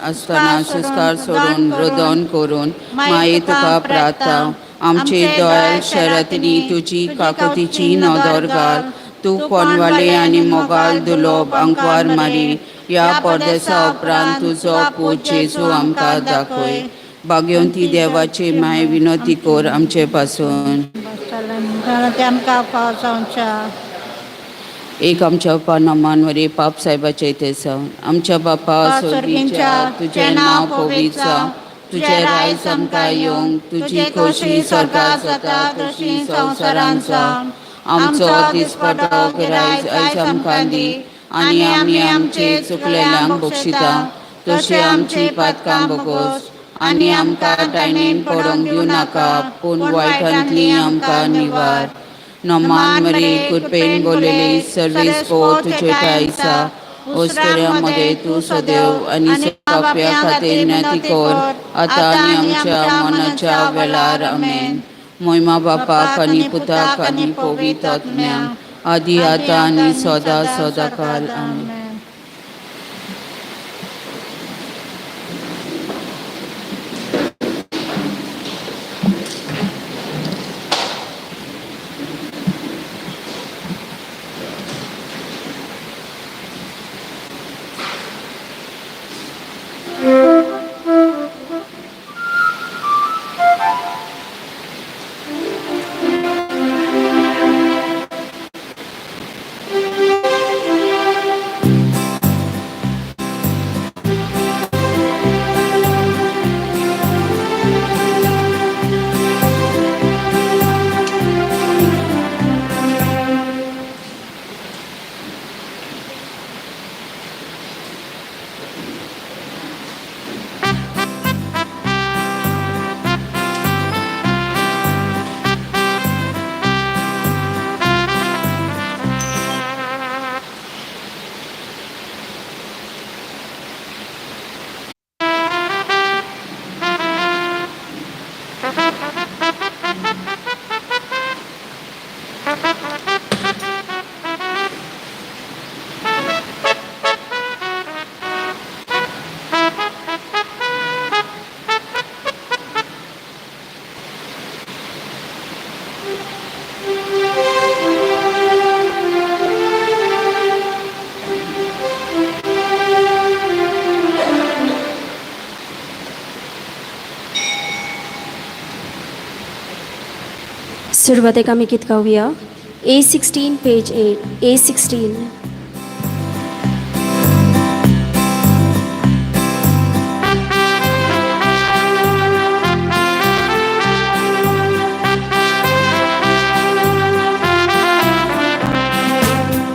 आसतना सुस्कार सोडून रोदन करून माये तुका प्रार्थना आमचे दोयाल शरातनी तुजी काकुतीची नदर घाल. तूं कोनवाले आनी मोगाल दुलोब आंकवार मारी ह्या परदेसा उपरांत तुजो पूत जेजू आमकां दाखय. भाग्यवंती देवाची माय विनोती कर आमचे पासून. ते आमकां फाव जावच्या. एक आमच्या पानामानवरी पाप साहेबाचे ते सावन आमच्या बापा सोर्गींच्या तुजें नांव पवित्र जावं, तुजें रायज आमकां येवंक, तुजी खोशी स्वर्गात जाता तशी संवसारांत जावं. आमचो दिसपटो गिरायज आयज आमकां दी आनी आमी आमचे चुकलेल्यांक बक्षिता तशी आमची पातकां बोगोस आनी आमकां टायणेन पडोवंक दिवं नाका पूण वायटांतली आमकां निवार. नमान मरी कृपेन बोललेली सर्वीस पो तुजे ठायसा ओस्तऱ्यामध्ये तूं सदैव आनी पाप्या खातीर ज्ञाती कर आतां आनी आमच्या मनाच्या वेळार. आमेन. मोहिमा बापाक आनी पुताक आनी पवित्र आत्म्याक आदी आतां आनी सदां सदां काल. आमेन. सुरवातेक आमी गीत गावया. A16 page 8, A16.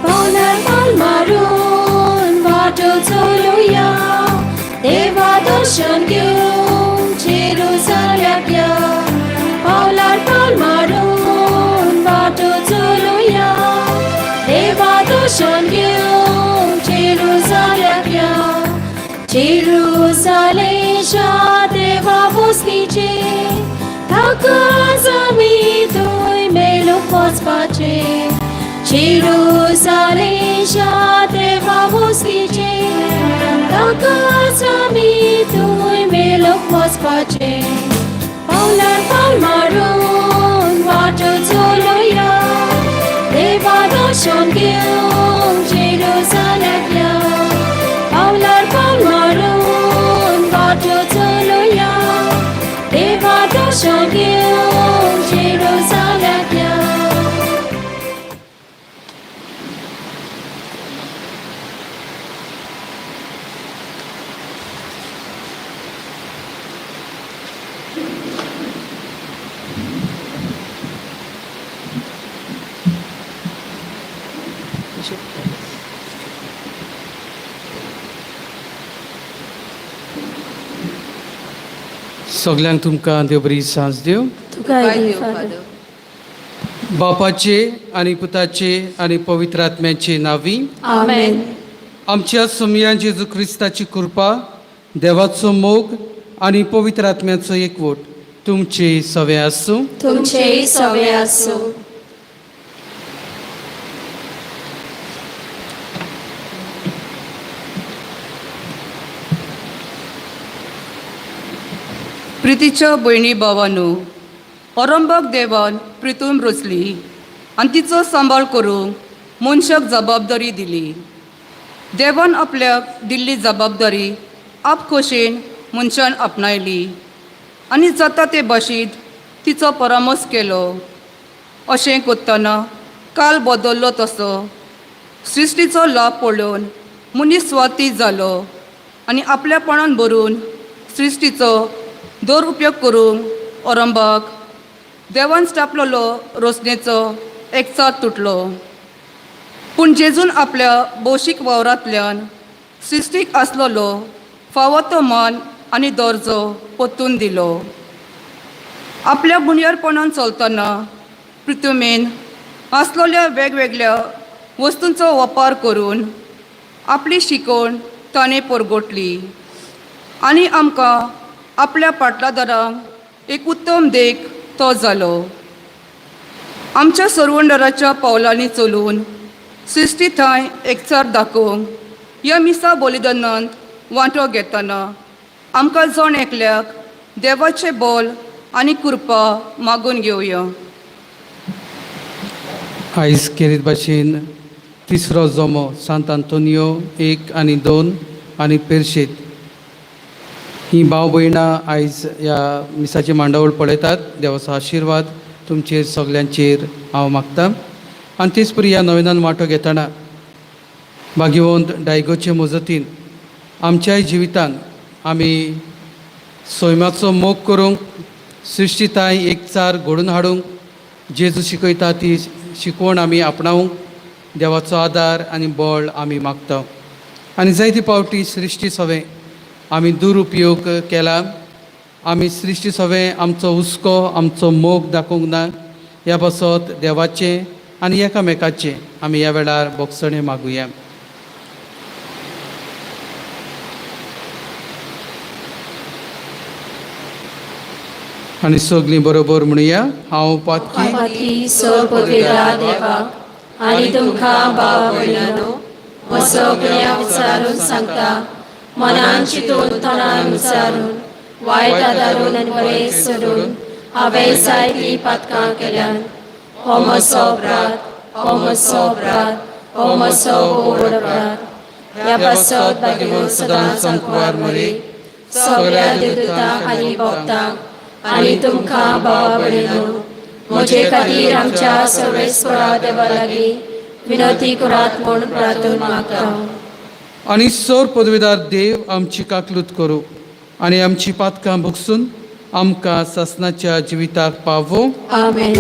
पावलार पावल मारून वाटो चलुया, देवा दर्शन घेवन जेरुजाल्याक या. पावलार पावल मारून वाटो चलुया, देवा दर्शन घेवन जेरुजाल्याक या. जेरुजालेच्या देवा वस्तीचे ताका आमी थंय मेळूंक वचपाचें. जेरुजालेच्या देवा वस्तीचे ताका आमी थंय मेळूंक वचपाचें. पावलार पावल मारून वाटो चलुया, देवा दर्शन घेवन जेरुजाल्याक या. पावलार पावल मारून वाटो चलुया, देवा दर्शन घेवन जेरुजाल्याक या. सगल्यांक तुमकां देव बरी सांज दिवं. तुकाय दी फादर. बापाचे आनी पुताचे आनी पवित्र आत्म्याचे नांवी. आमेन. आमच्या सोमया जेजू क्रिस्ताची कृपा, देवाचो मोग आनी पवित्र आत्म्याचो एकवट तुमचे सवे आसूं. तुमचेय सवे आसूं. प्रितीच्या भयणी भावानू, ओरंबक देवान प्रितूम रचली आनी तिचो सांबाळ करूंक मनशाक जबाबदारी दिली. देवान आपल्याक दिल्ली जबाबदारी आपखोशेन मनशान आपणायली आनी जाता ते भाशेंत तिचो परामर्श केलो. अशें करतना काल बदल्लो तसो सृश्टीचो लाभ पळोवन मनीस स्वार्थी जालो आनी आपल्यापणान भरून सृश्टीचो दुरुपयोग करूंक ओरंबाक देवान स्थापलेलो रोसणेचो एकचार तुटलो. पूण जेजून आपल्या भौशीक वावरांतल्यान सृश्टीक आसलेलो फावो तो मान आनी दर्जो परतून दिलो. आपल्या बुन्यारपणान चलतना पृथ्वीन आसलेल्या वेगवेगळ्या वस्तूंचो वापर करून आपली शिकवण ताणें परगटली आनी आमकां आपल्या पाटलादारांक एक उत्तम देख तो जालो. आमच्या सरवंडराच्या पावलांनी चलून सृश्टी थंय एकचार दाखोवंक ह्या मिसा बलिदानांत वांटो घेतना आमकां जण एकल्याक देवाचें बोल आनी कृपा मागून घेवया. आयज केरीत भाशेन तिसरो जमो सांत आंतोनियो 1 आनी 2 आनी पेरशेत ही भाव भयणां आयज ह्या मिसाची मांडावळ पळयतात. देवाचो आशिर्वाद तुमचेर सगल्यांचेर हांव मागतां. आनी तेच परी ह्या नविनान वांटो घेतना भाग्यवंत डायगोचे मजतीन आमच्याय जिवितान आमी सैमाचो मोग करूंक, सृश्टीताय एकचार घडोवन हाडूंक, जेजू शिकयता ती शिकवण आमी आपणावंक देवाचो आदार आनी बळ आमी मागता. आनी जायते फावटी सृश्टी सवें आमी दुरुपयोग केला, आमी सृश्टी सवें आमचो हुस्को आमचो मोग दाखोवंक ना. ह्या पासत देवाचें आनी एकामेकाचें आमी ह्या वेळार भोगसणें मागुया. आनी सगलीं बरोबर म्हणुया, हांव पातकी पातकी सो पवित्र देवाक आनी तुमकां भाव भयणांनो म्हजो गुन्यांव विचारून सांगता, मनान चिंतून तोंडान विचारून वायट आदारून आनी बरें सोडून हांवें जायतीं पातकां केल्यान. हो म्हजो अपराध, हो म्हजो अपराध, हो म्हजो व्हड अपराध. ह्या पासत भाग्यवंत सदांच अंकुवार मरे सगळ्या देवदूतांक आनी भक्तांक आनी तुमकां भावा भयणांनो म्हजे खातीर आमच्या सर्वेस्परा देवा लागीं विनंती करात म्हूण प्रार्थना मागता. आनी सर पदवीदार देव आमची काकलूत करूं आनी आमची पातकां भोगसून आमकां सासणाच्या जिविताक पावोवं. आमेन.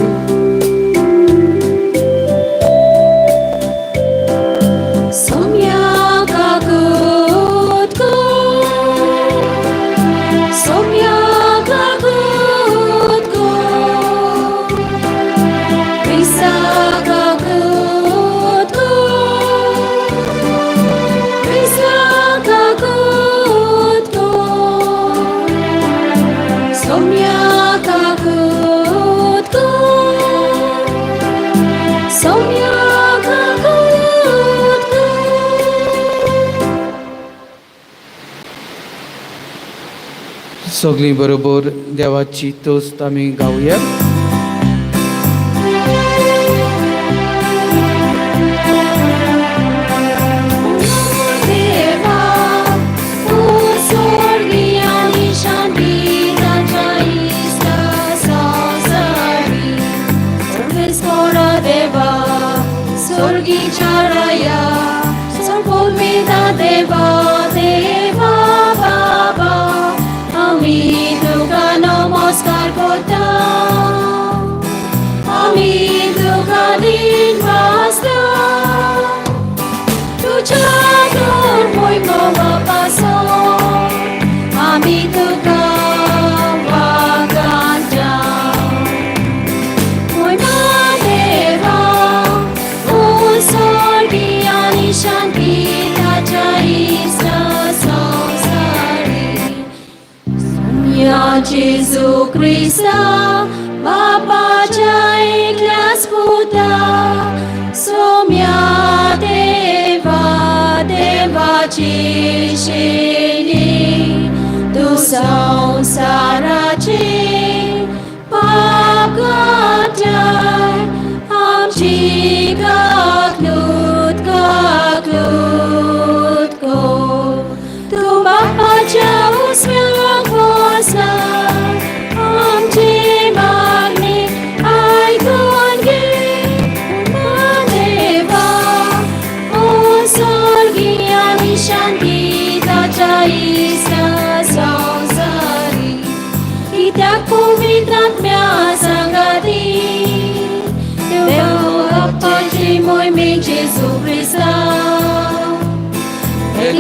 सोम्या काकूत कर, सोम्या काकूत कर, क्रिस्ता काकूत कर, क्रिस्ता काकूत कर, सोम्या काकूत कर, सोम्या काकूत कर. सगळीं बरोबर देवाची तोस्त आमी गावया. देवा तूं स्वर्गी आनी शांती ताच्या इश्टा संवसारी. सर्वेस्परा देवा स्वर्गीच्या राया सर्वोन्मेदा देवा देवा बाबा आमी तुका नमस्कार करता, आमी तुका दिन वाजता. तुझ्या धर्म पासून आमी तुका वागांता. म्हयमा देवा तूं स्वर्गी आनी शांती ताच्या इश्टा संवसारी. सोम्या जेजू क्रिस्ता बापाच्या एकल्याच पुता सोम्या देवा देवाची शेणी तूं संवसाराच्या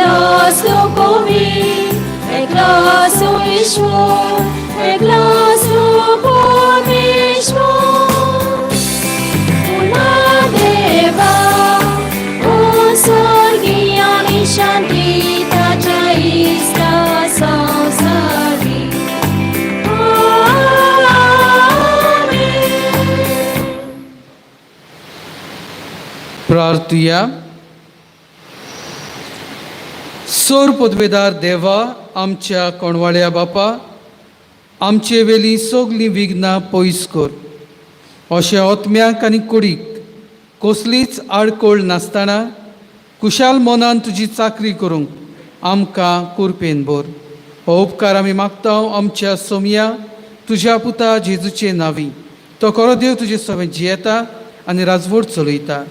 एकलोच तूं कोवी, एकलोच तूं ईश्वर, एकलोच तूं परमेश्वर. पुना देवा, ओ स्वर्गीय आनी शांती ताच्या इश्टा संवसारी. आमेन. प्रार्थुया. सोर पदवेदार देवा, आमच्या कोणवाळ्या बापा, आमचे वेली सगलीं विघ्नां पयस कर. अशें ओतम्याक आनी कुडीक कसलीच आडकोळ नासतना कुशाल मनान तुजी चाकरी करूंक आमकां कुरपेन भर. हो उपकार आमी मागता आमच्या सोमया तुज्या पुता जेजूचे नांवी. तो खरो देव तुजे सवें जियेता आनी राजवट चलयता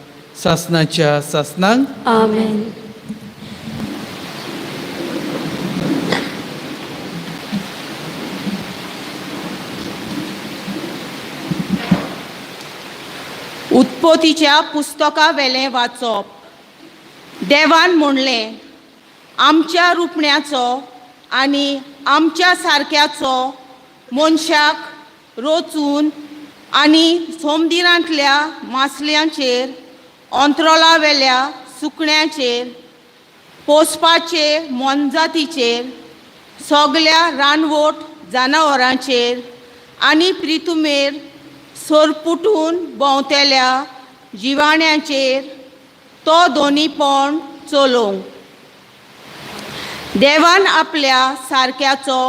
सासनाच्या सासनांक. आमेन. उत्पत्तीच्या पुस्तका वेलें वाचप. देवान म्हणलें, आमच्या रुपण्याचो आनी आमच्या सारक्याचो मनशाक रचून आनी सोमदिरांतल्या मासल्यांचेर, अंत्रोलावेल्या सुकण्यांचेर, पोसपाचे मोनजातीचेर, सगल्या रानवट जनावरांचेर आनी प्रितुमेर सोरपुटून भोंवतेल्या जिवाण्यांचेर तो दोनीपण चलोवंक. देवान आपल्या सारक्याचो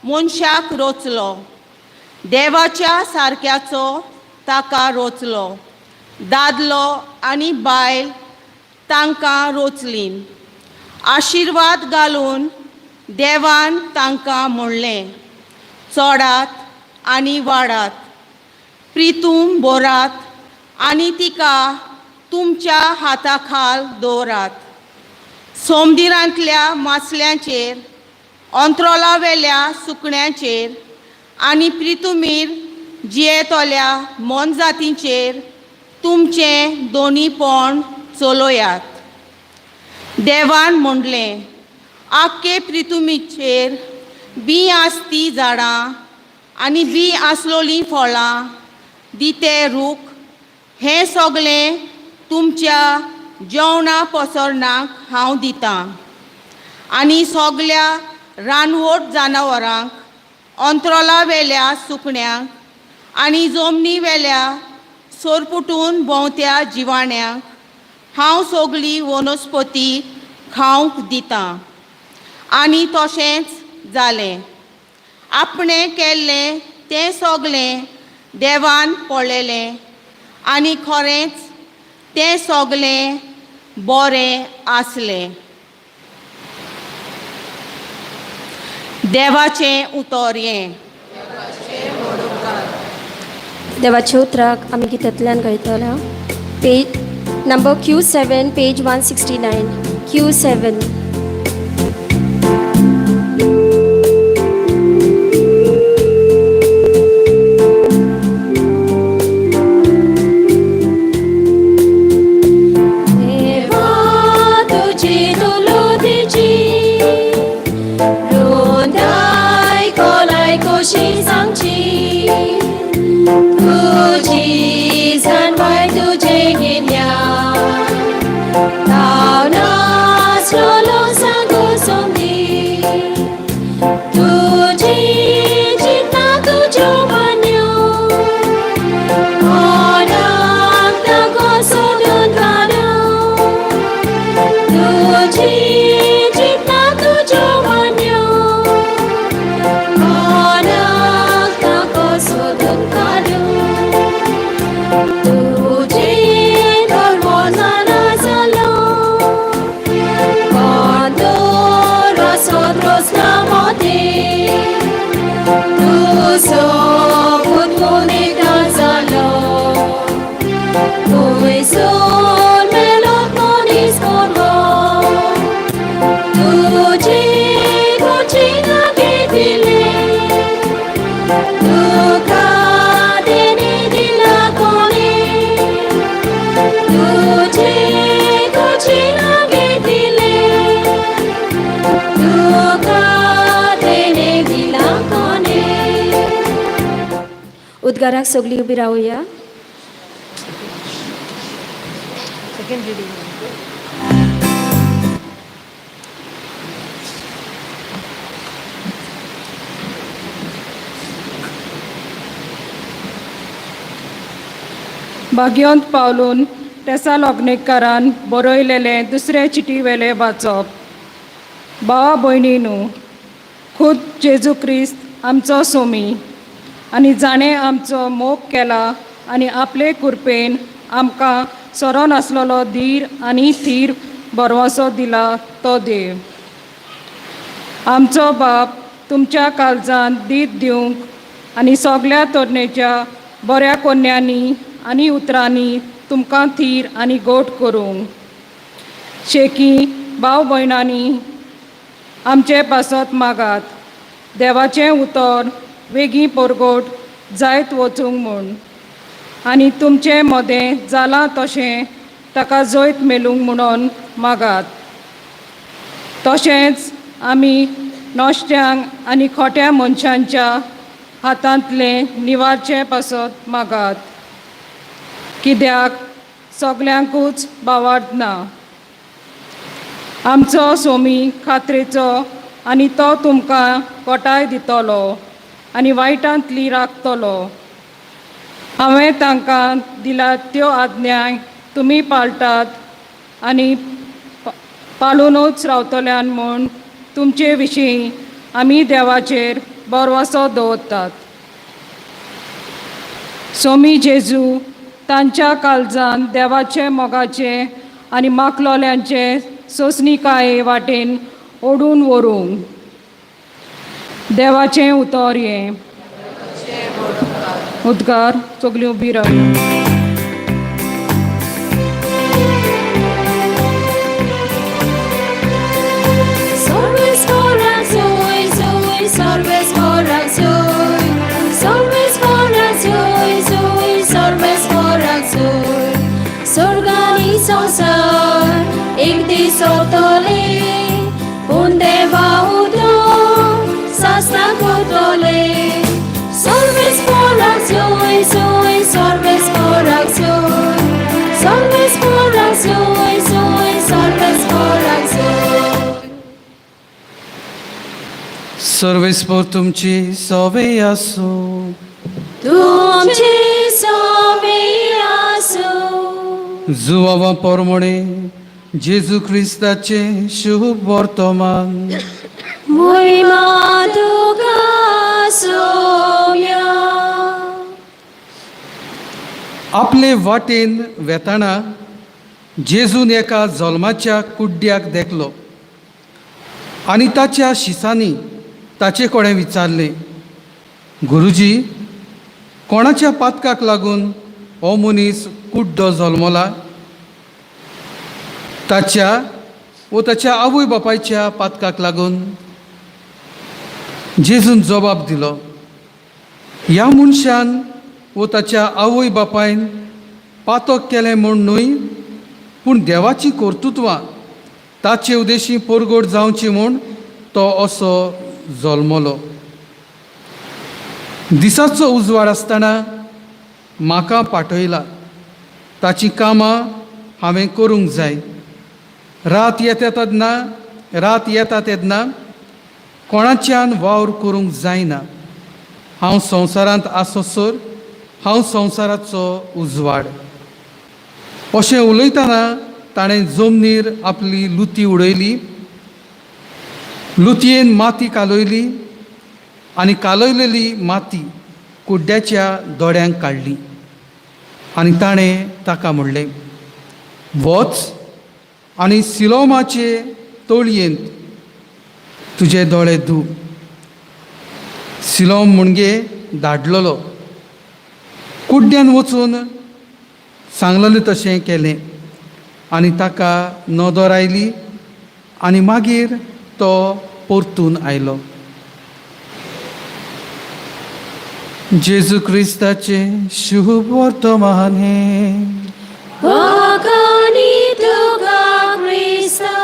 मनशाक रचलो, देवाच्या सारक्याचो ताका रचलो, दादलो आनी बायल तांकां रचलीं. आशिर्वाद घालून देवान तांकां म्हणलें, चडात आनी वाडात, प्रितूम भरात आनी तिका तुमच्या हाता खाल दवरात. सोमदिरांतल्या मासल्यांचेर, अंत्रोलावेल्या सुकण्यांचेर आनी प्रितुमीर जियेतल्या मोनजातींचेर तुमचें दोनीपण चलयात. देवान म्हणलें, आख्खे प्रितुमीचेर बीं आसती झाडां आनी बीं आसलोलीं फळां दिते रूख, हें सगळें तुमच्या जेवणा पसरणाक हांव दितां. आनी सगल्या रानवट जनावरांक, अंत्रोलावेल्या सुकण्यांक आनी जमनी वेल्या सोरपुटून भोंवत्या जिवाण्यांक हांव सगली वनस्पती खावंक दितां. आनी तशेंच जालें. आपणें केल्लें तें सगलें देवान पळयलें आनी खरेंच तें सगलें बरें आसलें. देवाचें उतर हें. देवाच्या उतराक आमी गितांतल्यान गायतले. Page number Q7, page 169, Q7. देवा तुजी दुलुतीची रुंदाय कोलाय कशी सांगची, तुजी जाणवाय तुजे गिन्यान हांव नासलोलो सांगू सोंदी. तुजी चिंता तुज्यो मान्यो कोणाक ताको सोदून काडूं. तुजी चिंता तुज्यो मान्यो कोणाक ताको सोदून काडूं. तुजे धर्म जाणा जालो कोण रसोद रोसना मोते, तूं सोबूत मुनिता जालो पयसून मेलो मनीस कोण. तुजी खोची घेतिले तुका देणे दिला कोणे, तुझे खोची घेतिले. उद्गाराक सगळीं उबी रावया. भाग्यवंत पावलून टेसालोग्नेकारान बरयलेलें दुसरे चिटी वेलें वाचप. भावा भयणीनू, खुद जेजू क्रिस्त आमचो सोमी आनी जाणें आमचो मोग केला आनी आपले कृपेन आमकां सरो नासलेलो धीर आनी थीर भरवंसो दिला तो देव आमचो बाप तुमच्या काळजांत दीत दिवंक आनी सगल्या तरणेच्या बऱ्या कोन्यांनी आनी उतरांनी तुमकां थीर आनी गोट करूंक. शेकी भाव भयणांनी आमचे पासत मागात, देवाचें उतर वेगीं परगट जायत वचूंक म्हूण आनी तुमचे मदें जालां तशें ताका जैत मेळूंक म्हणून मागात. तशेंच आमी नश्ट्यांक आनी खोट्या मनशांच्या हातांतलें निवारचें पासत मागात, कित्याक सगल्यांकूच भावार्थ ना. आमचो सोमी खात्रेचो आनी तो तुमकां कोटाय दितलो आनी वायटांतली राखतलो. हांवें तांकां दिल्या त्यो आज्ञा तुमी पाळटात आनी पाळुनूच रावतल्यान म्हूण तुमचे विशीं आमी देवाचेर भरवंसो दवरतात. सोमी जेजू तांच्या काळजान देवाचे मोगाचे आनी माकलोल्यांचे सोंसणीकाये वाटेन ओडून व्हरूंक. देवाचें उतर हें. उद्गार. सगळीं उबी राव. संसार एक दीस सोंपतले, पूण देवा उदक सासणां करतले. सर्वेस पोराक जोय जोय, सर्वेस पोराक जोय, सर्वेस पोराक जोय जोय, सर्वेस पोराक जोय. सर्वेस्पोर तुमची सवे आसूं. तुमची सवे आसूं. जुवावा पोरमोणे जेजू क्रिस्ताचे शुभ वर्तमान. मोहिमा तुका सोम्या. आपले वाटेन वेताना जेजून एका जल्माच्या कुड्ड्याक देखलो आनी ताच्या शिसांनी ताचे कडेन विचारलें, गुरुजी, कोणाच्या पातकाक लागून हो मनीस कुड्डो जल्मला, ताच्या वो ताच्या आवय बापायच्या पातकाक लागून? जेजून जबाब दिलो, ह्या मनशान वो ताच्या आवय बापायन पातक केलें म्हूण न्हय, पूण देवाची कर्तृत्वां ताचे उदेशी परगट जावची म्हूण तो असो जल्मलो. दिसाचो उजवाड आसतना म्हाका पाठयला, ताचीं कामां हांवें करूंक जाय. रात येता तेन्ना, रात येता तेन्ना कोणाच्यान वावर करूंक जायना. हांव संवसारांत आसोसर हांव संवसाराचो उजवाड. अशें उलयतना ताणें जमनीर आपली लुती उडयली, लुतयेन माती कालयली आनी कालयलेली माती कुड्ड्याच्या दोळ्यांक काडली आनी ताणें ताका म्हणलें, वच आनी सिलोमाचे तळयेंत तुजे दोळे धू. सिलोम म्हणजे धाडलेलो. कुड्ड्यान वचून सांगलेलें तशें केलें आनी ताका नदर आयली आनी मागीर तो परतून आयलो. जेजू क्रिस्ताचें शुभ वर्तमान हें. वाखाणी तुका क्रिस्ता.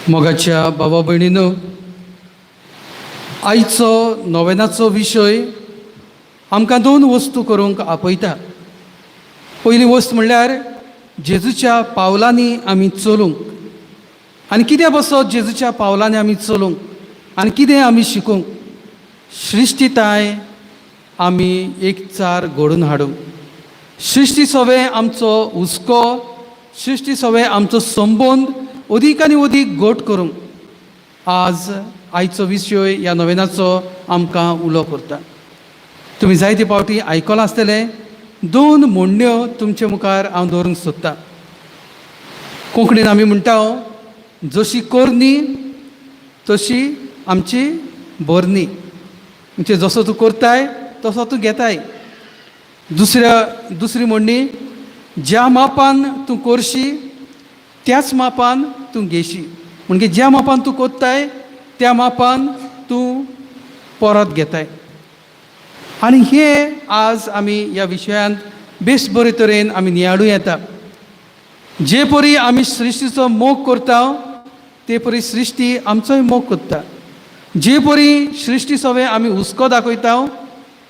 मोगाच्या बाबा भयणीनो, आयचो नोवेनाचो विशय आमकां दोन वस्तू करूंक आपयता. पयली वस्त म्हणल्यार जेजूच्या पावलांनी आमी चलूंक, आनी कित्या बसत जेजूच्या पावलांनी आमी चलूंक आनी कितें आमी शिकूंक. सृश्टीताय आमी एकचार घडोवन हाडूंक, सृश्टी सवें आमचो हुस्को, सृश्टी सवें आमचो संबंद अदीक आनी अदीक घट करूंक आज आयचो विशय ह्या नोवेनाचो आमकां उलो करता. तुमी जायते फावटी आयकलां आसतलें, दोन म्हणण्यो तुमचे मुखार हांव दवरूंक सोदतां. कोंकणीन आमी म्हणटा, जशी करणी तशी आमची भरणी, म्हणजे जसो तूं करताय तसो तूं घेताय. दुसरी म्हणणी, ज्या मापान तूं करशी त्याच मापान तूं घेशी, म्हणजे ज्या मापान तूं कोत्ताय त्या मापान तूं परत घेताय. आनी हे आज आमी ह्या विशयांत बेस बरे तरेन आमी नियाळूं येता. जे परी आमी सृश्टीचो मोग करता ते परी सृश्टी आमचोय मोग करता. जे परी सृश्टी सवें आमी हुस्को दाखयता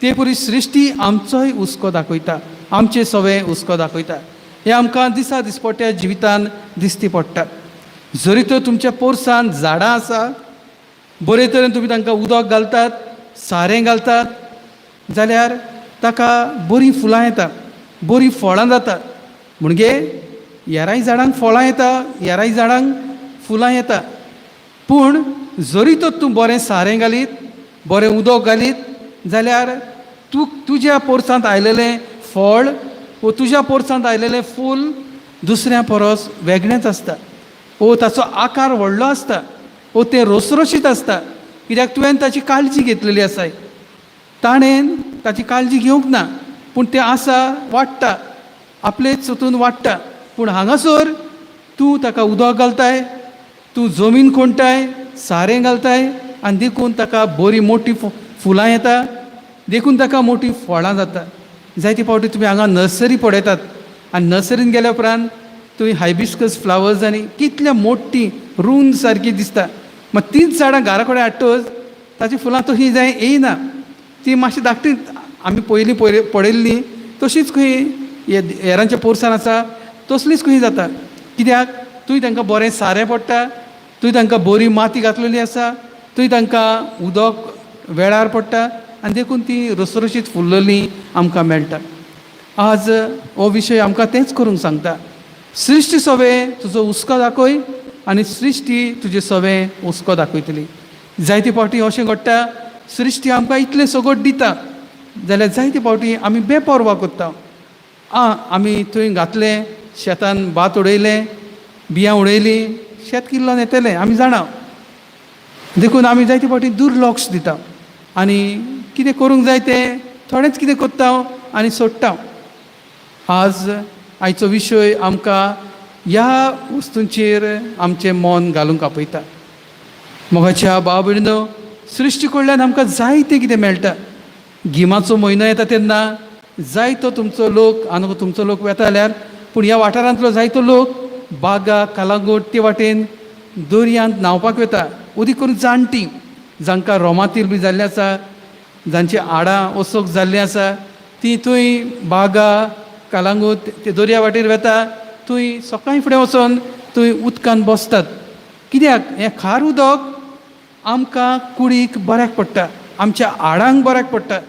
ते परी सृश्टी आमचोय हुस्को दाखयता, आमचे सवें हुस्को दाखयता. हें आमकां दिसा दिसपट्ट्या जिवितान दिसती पडटा. जरी तर तुमच्या पोरसान झाडां आसा, बरे तरेन तुमी तांकां उदक घालतात, सारें घालतात, जाल्यार ताका बरीं फुलां येता, बरीं फळां जाता. म्हणजे हेराय झाडांक फळां येता, हेराय झाडांक फुलां येता, पूण जरी तर तूं बरें सारें घालीत, बरें उदक घालीत जाल्यार तूं तुज्या पोरसांत आयलेलें फळ वो तुज्या पोरसांत आयलेलें फूल दुसऱ्या परस वेगळेंच आसता, वो ताचो आकार व्हडलो आसता, वो तें रोसरोशीत आसता, कित्याक तुवें ताची काळजी घेतलेली आसाय. ताणें ताची काळजी घेवंक ना, पूण तें आसा, वाडटा, आपलेच चिंतून वाडटा. पूण हांगासर तूं ताका उदक घालताय, तूं जमीन खोणटाय, सारें घालताय, आनी देखून ताका बरीं मोटी फुलां येता, देखून ताका मोटी फळां जाता. जायते फावटी तुमी हांगा नर्सरी पळयतात आनी नर्सरीन गेल्या उपरांत तुमी हायबिस्कस फ्लावर्स आनी कितल्या मोटी रूंद सारकी दिसता. मागीर तींच झाडां घरा कडेन हाडटकच ताची फुलां तशीं जाय येयना, ती मातशी धाकटी आमी पयलीं पळयल्ली तशीच खंय हेरांच्या पोरसान आसा तसलीच खंय जाता. कित्याक तुवें तांकां बरें सारें पडटा, तुवें तांकां बरी माती घातलेली आसा, तुवें तांकां उदक वेळार पडटा, आनी देखून ती रसरशीत फुल्लली आमकां मेळटा. आज हो विशय आमकां तेंच करूंक सांगता. सृश्टी सवें तुजो हुस्को दाखय आनी सृश्टी तुजे सवें हुस्को दाखयतली. जायते फावटी अशें घडटा, सृश्टी आमकां इतलें सगट दिता जाल्यार जायते फावटी आमी बेपर्वा करता. आमी थंय घातलें, शेतान भात उडयलें, बियां उडयलीं, शेत किल्लोन येतलें आमी जाणा, देखून आमी जायते फावटी दुर्लक्ष दिता आनी कितें करूंक जाय तें थोडेंच कितें करता आनी सोडटा. आज आयचो विशय आमकां ह्या वस्तूंचेर आमचें मन घालूंक आपयता. मोगाच्या भाव भयणीनो, सृश्टी कडल्यान आमकां जायतें कितें मेळटा. गिमाचो म्हयनो येता तेन्ना जायतो तुमचो लोक, आनी तुमचो लोक वेता जाल्यार, पूण ह्या वाठारांतलो जायतो लोक बागा, कालांगूट ते वाटेन दर्यांत न्हांवपाक वता. अदीक करून जाणटीं, जांकां रोमातील बी जाल्लीं आसा, जांची हाडां असोक जाल्लीं आसा, ती थंय बागा, कालांगूट ते दर्या वाटेर वता. थंय सकाळीं फुडें वचोन थंय उदकान बसतात. कित्याक हें खार उदक आमकां कुडीक बऱ्याक पडटा, आमच्या हाडांक बऱ्याक पडटा,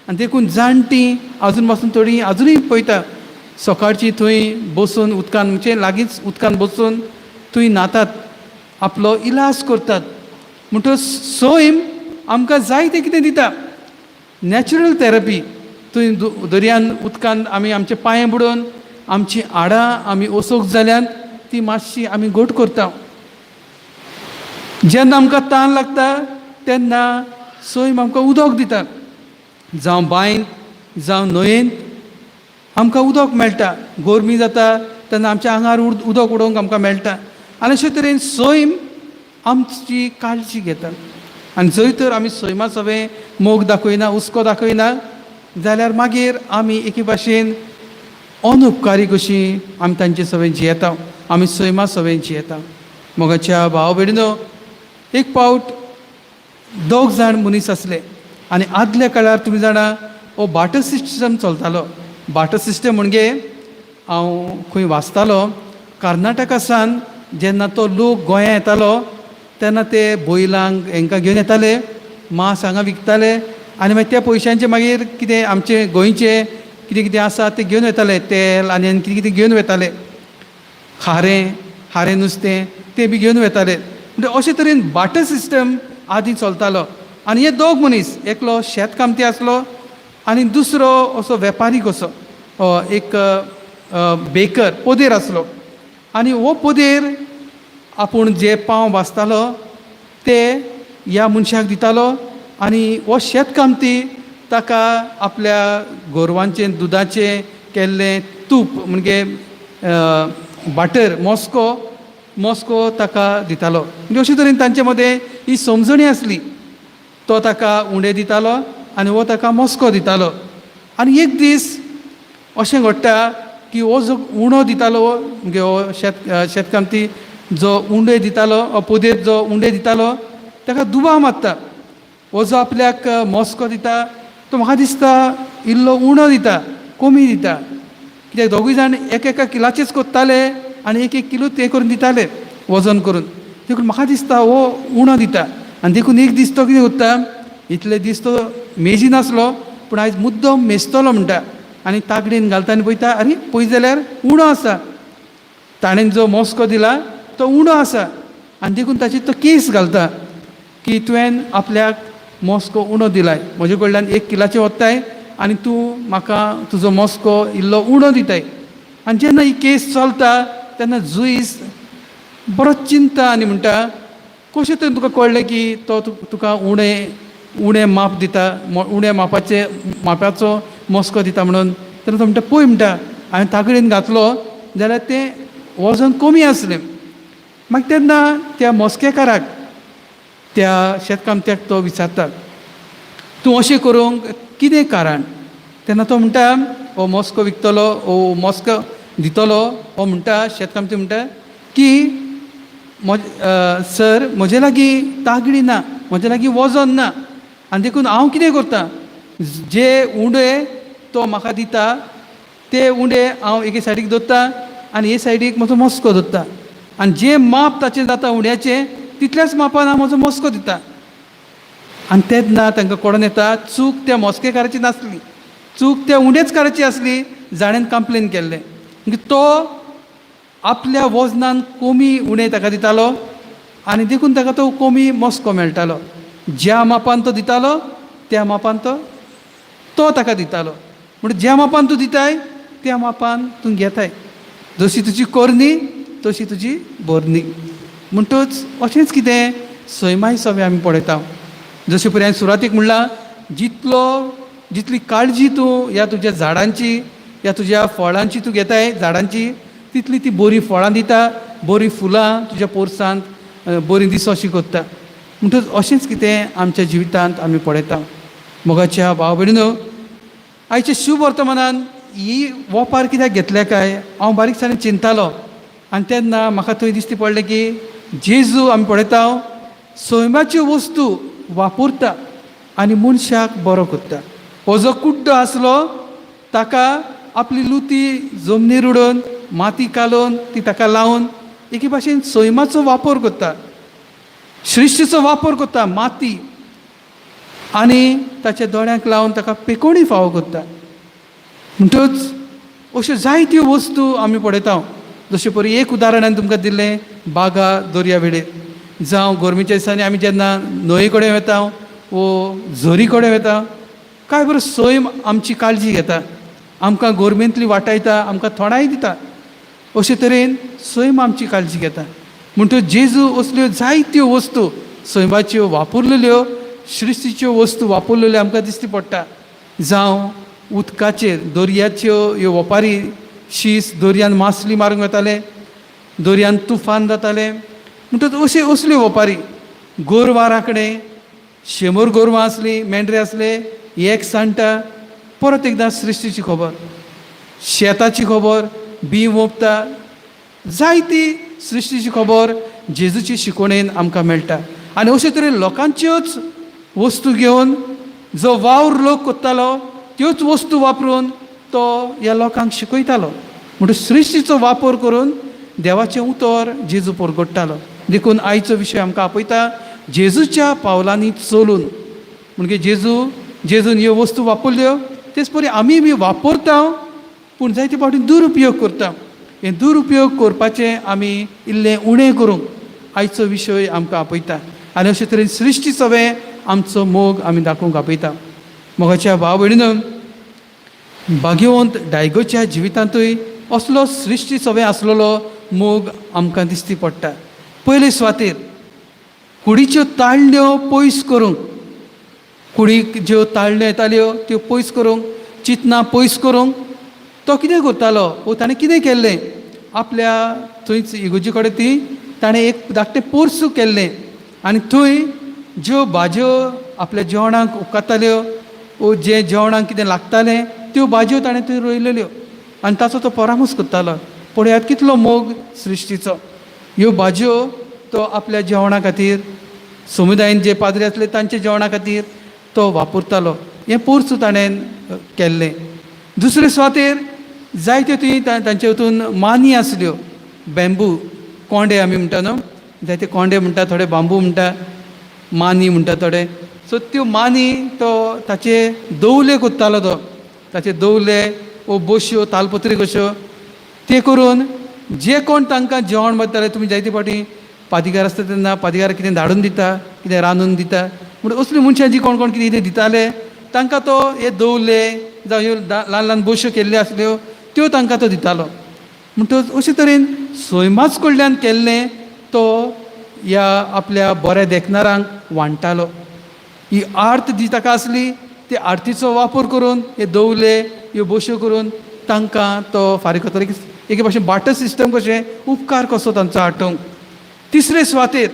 आनी देखून जाणटीं आजून पासून थोडीं आजुनूय पळयता सकाळची थंय बसून उदकान, म्हणजे लागींच उदकान बसून थंय न्हातात, आपलो इलाज करतात. म्हणटकच सैम आमकां जायतें कितें दिता. नॅचरल थेरपी, थंय दर्यान उदकान आमी आमचे पांये बुडोवन आमची हाडां आमी ओसोक जाल्यान ती मातशी आमी घट करता. जेन्ना आमकां तान लागता तेन्ना सैम आमकां उदक दिता, जावं बांयंत जावं न्हंयेंत आमकां उदक मेळटा. गरमी जाता तेन्ना आमच्या आंगार उदक उडोवंक आमकां मेळटा. आनी अशे तरेन सैम आमची काळजी घेता. आनी जंय तर आमी सैमा सवें मोग दाखयना, हुस्को दाखयना, जाल्यार मागीर आमी एके भाशेन अनुपकारी कशी आमी तांचे सवें जियेता, आमी सैमा सवें जियेता. मोगाच्या भाव भयणीनो, एक पावट दोग जाण मनीस आसले आनी आदल्या काळार तुमी जाणा हो बाटर सिस्टम चलतालो. बाटर सिस्टम म्हणजे हांव खंय वाचतालो, कर्नाटका सान जेन्ना तो लोक गोंया येतालो तेन्ना ते बैलांक हेंकां घेवन येताले, मांस हांगा विकताले आनी मागीर त्या पयशांचे मागीर कितें आमचे गोंयचे कितें कितें आसा तें घेवन वताले, तेल आनी आनी कितें कितें घेवन वताले, खारें खारें नुस्तें तें बी घेवन वताले. म्हणजे अशे तरेन बाटर सिस्टम आदीं चलतालो. आनी हे दोग मनीस, एकलो शेतकामती आसलो आनी दुसरो असो वेपारी कसो, एक बेकर पोदेर आसलो. आनी हो पोदेर आपूण जे पांव भाजतालो ते ह्या मनशाक दितालो आनी हो शेतकामती ताका आपल्या गोरवांचें दुदाचें केल्लें तूप म्हणजे बाटर मॉस्को मॉस्को ताका दितालो. म्हणजे अशे तरेन तांचे मदें ही समजणी आसली. तो ताका उंडे दितालो आनी हो ताका मॉस्को दितालो. आनी एक दीस अशें घडटा की हो जो उणो दितालो म्हणजे हो शेतकामती जो उंडे दितालो, पोदेर जो उंडे दितालो ताका दुबाव मारता, हो जो आपल्याक मॉस्को दिता तो म्हाका दिसता इल्लो उणो दिता, कमी दिता, कित्याक दोगूय जाण एक एका किलाचेच कोत्ताले आनी एक एक किलो ते करून दिताले वजन करून, देखून म्हाका दिसता हो उणो दिता. आनी देखून एक दीस तो कितें करता, इतले दीस तो मेजी नासलो पूण आयज मुद्दम मेजतलो म्हणटा आनी तागडेन घालता आनी पळयता, आरे पळयत जाल्यार उणो आसा, ताणें जो मॉस्को दिला तो उणो आसा. आनी देखून ताचेर तो केस घालता की तुवें आपल्याक मॉस्को उणो दिलाय, म्हजे कडल्यान एक किलाचें वत्ताय आनी तूं म्हाका तुजो मॉस्को इल्लो उणो दिताय. आनी जेन्ना ही केस चलता तेन्ना जुईज बरो चिंता आनी म्हणटा, कशें तरेन तुका कळ्ळें की तो तुका उणें उणें माप दिता, उण्या मापाचे मापाचो मॉस्को दिता म्हणून? तेन्ना तो म्हणटा, पळय म्हणटा, हांवें तागडेन घातलो जाल्यार तें वजन कमी आसलें. मागीर तेन्ना त्या मॉस्केकाराक, त्या शेतकामत्याक तो विचारता, तूं अशें करूंक कितें कारण? तेन्ना तो म्हणटा, हो मॉस्को विकतलो, हो मॉस्को दितलो, हो म्हणटा, शेतकामती म्हणटा की सर म्हजे लागीं तागडी ना, म्हजे लागीं वजन ना, आनी देखून हांव कितें करता, जे उंडे तो म्हाका दिता ते उंडे हांव एके सायडीक दवरता आनी हे सायडीक म्हजो मॉस्को दवरता, आनी जे माप ताचें जाता उंड्याचें तितल्याच मापान हांव म्हजो मॉस्को दिता. आनी तेन्ना तांकां कळोन येता चूक त्या मॉस्केकाराची नासली, चूक त्या उंडेचकाराची आसली जाणेन कंप्लेन केल्लें. म्हणजे तो आपल्या वजनान कमी उणें ताका दितालो आनी देखून ताका तो कमी मॉस्को मेळटालो. ज्या मापान तो दितालो त्या मापान तो ताका दितालो. म्हणजे ज्या मापान तूं दिताय त्या मापान तूं घेताय, जशी तुजी करणी तशी तुजी भरणी. म्हणटच अशेंच कितें सैमाय सगळें आमी पळयता. जशें पळय हांवें सुरवातीक म्हणलां, जितली काळजी तूं ह्या तुज्या झाडांची, ह्या तुज्या फळांची तूं घेताय झाडांची, तितली ती बरीं फळां दिता, बरीं फुलां तुज्या पोरसांत बरीं दिसोशी करता. म्हणटच अशेंच कितें आमच्या जिवितांत आमी पळयता. मोगाच्या भाव भयणीनो, आयच्या शुभ वर्तमानान ही वोपार कित्याक घेतल्या काय हांव बारीकसाणेन चिंतालो. आनी तेन्ना म्हाका थंय दिश्टी पडलें की जेजू आमी पळयता सैमाच्यो वस्तू वापरता आनी मनशाक बरो करता. हो जो कुड्डो आसलो ताका आपली लुती जमनीर उडोवन माती कालोवन ती ताका लावन एके भाशेन सैमाचो वापर करता, सृश्टीचो वापर करता, माती आनी ताच्या दोळ्यांक लावन ताका पेकोणी फावो करता. म्हणटच अश्यो जायत्यो वस्तू आमी पळयता. जशें परी एक उदाहरण हांवें तुमकां दिल्लें, बागा दर्या वेळेर, जावं गरमेच्या दिसांनी आमी जेन्ना न्हंये कडेन वता वो झरी कडेन वता, काय बरो सैम आमची काळजी घेता, आमकां गरमेंतली वाटायता, आमकां थोंडाय दिता. अशे तरेन सैम आमची काळजी घेता. म्हणटच जेजू असल्यो जायत्यो वस्तू सैमाच्यो वापरलेल्यो, सृश्टीच्यो वस्तू वापरलेल्यो आमकां दिश्टी पडटा. जावं उदकाचेर दर्याच्यो ह्यो वपारी, शीस दर्यान मासली मारूंक वताले, दर्यान तुफान जाताले. म्हणटच अश्यो असल्यो वपारी, गोरवां राखणे, 100 गोरवां आसलीं, मेंढरे आसले, एक सांडटा. परत एकदां सृश्टीची खबर, शेताची खबर, बी वोंपता, जायती सृश्टीची खबर जेजूची शिकवणेन आमकां मेळटा. आनी अशे तरेन लोकांच्योच वस्तू घेवन जो वावर लोक करतालो त्योच वस्तू वापरून तो ह्या लोकांक शिकयतालो. म्हणटकीर सृश्टीचो वापर करून देवाचें उतर जेजू परगट्टालो. देखून आयचो विशय आमकां आपयता जेजूच्या पावलांनी चलून. म्हणजे जेजून ह्यो वस्तू वापरल्यो तेच परी आमी बी वापरता, पूण जायते फावटी दुरुपयोग करता. हे दुरुपयोग करपाचें आमी इल्लें उणें करूंक आयचो विशय आमकां आपयता. आनी अशे तरेन सृश्टी सवें आमचो मोग आमी दाखोवंक आपयता. मोगाच्या भाव भयणीनो, भाग्यवंत डायगोच्या जिवितांतूय असलो सृश्टी सवें आसलेलो मोग आमकां दिश्टी पडटा. पयले सुवातेर कुडीच्यो ताळण्यो पयस करूंक, कुडीक ज्यो ताळण्यो येताल्यो त्यो पयस करूंक, चिंतनां पयस करूंक तो कितें करतालो वो ताणें कितें केल्लें, आपल्या थंयच इगोजी कडेन ती ताणें एक धाकटें पोरसूं केल्लें आनी थंय ज्यो भाजयो आपल्या जेवणाक उपकारताल्यो वो जें जेवणाक कितें लागतालें त्यो भाजयो ताणें थंय रोयलेल्यो आनी ताचो तो परामर्श करतालो. पळयात कितलो मोग सृश्टीचो. ह्यो भाजयो तो आपल्या जेवणा खातीर, समुदायेन जे पाद्री आसले तांच्या जेवणा खातीर तो वापरतालो. हें पोरसूं ताणें केल्लें. दुसरे सुवातेर जायत्यो थंय तांचे हितून मानी आसल्यो, बॅम्बू कोंडे आमी म्हणटा न्हू, जायते कोंडे म्हणटा, थोडे बांबू म्हणटा, मानी म्हणटा थोडे. सो त्यो मानी तो ताचे दवले कोत्तालो, तो ताचे दवले वो बश्यो तालपत्री कश्यो ते करून जे कोण तांकां जेवण वताले. तुमी जायते फावटी पादिगार आसता तेन्ना पादिगार कितें धाडून दिता, कितें रांदून दिता, म्हण असलीं मनशां जीं कोण कोण कितें कितें दिताले तांकां तो हे दवले जावं ह्यो ल्हान ल्हान बश्यो केल्ल्यो आसल्यो त्यो तांकां तो दितालो. म्हणटकच अशे तरेन सैमाच कडल्यान केल्लें तो ह्या आपल्या बऱ्या देखणारांक वांट्टालो. ही आर्त जी ताका आसली ती आर्तीचो वापर करून हे दवले ह्यो बश्यो करून तांकां तो फारीक करतालो. एके भाशेन बाटर सिस्टम कशें उपकार कसो तांचो आटोवंक. तिसरे सुवातेर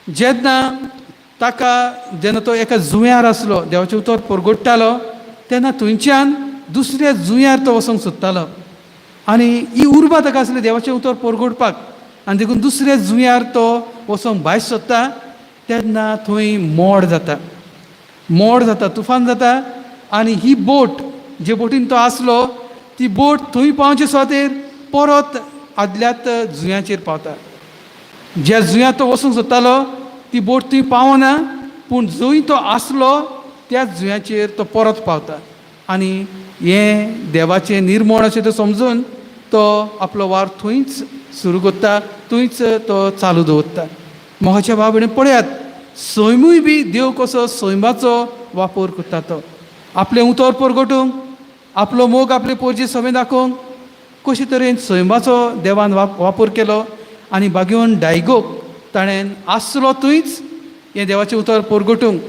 जेन्ना ताका जेन्ना तो एका जुंव्यार आसलो, देवाचें उतर परगट्टालो, तेन्ना थंयच्यान दुसऱ्या जुंव्यार तो वचोंक सोदतालो आनी ही उर्बा ताका आसली देवाचें उतर परगटपाक आनी देखून दुसऱ्या जुंव्यार तो वचोंक भायर सोदता तेन्ना थंय मोड जाता, मोड जाता, तुफान जाता आनी ही बोट जे बोटीन तो आसलो ती बोट थंय पावचे सुवातेर परत आदल्याच जुंव्याचेर पावता. ज्या जुंव्यार तो वचूंक सोदतालो ती बोट थंय पावना, पूण जंय तो आसलो त्याच जुंव्याचेर तो परत पावता आनी हें देवाचें निर्मोण अशें तो समजून तो आपलो वावर थंयच सुरू करता, थंयच तो चालू दवरता. मोगाच्या भाव भयणी पळयात, सैमूय बी देव कसो सैमाचो वापर करता. तो आपलें उतर परगटूंक, आपलो मोग आपले पोरजे समें दाखोवंक कशे तरेन सैमाचो देवान वापर केलो आनी बागेवन डायगोक ताणें आसलो थंयच हें देवाचें उतर परगटूंक,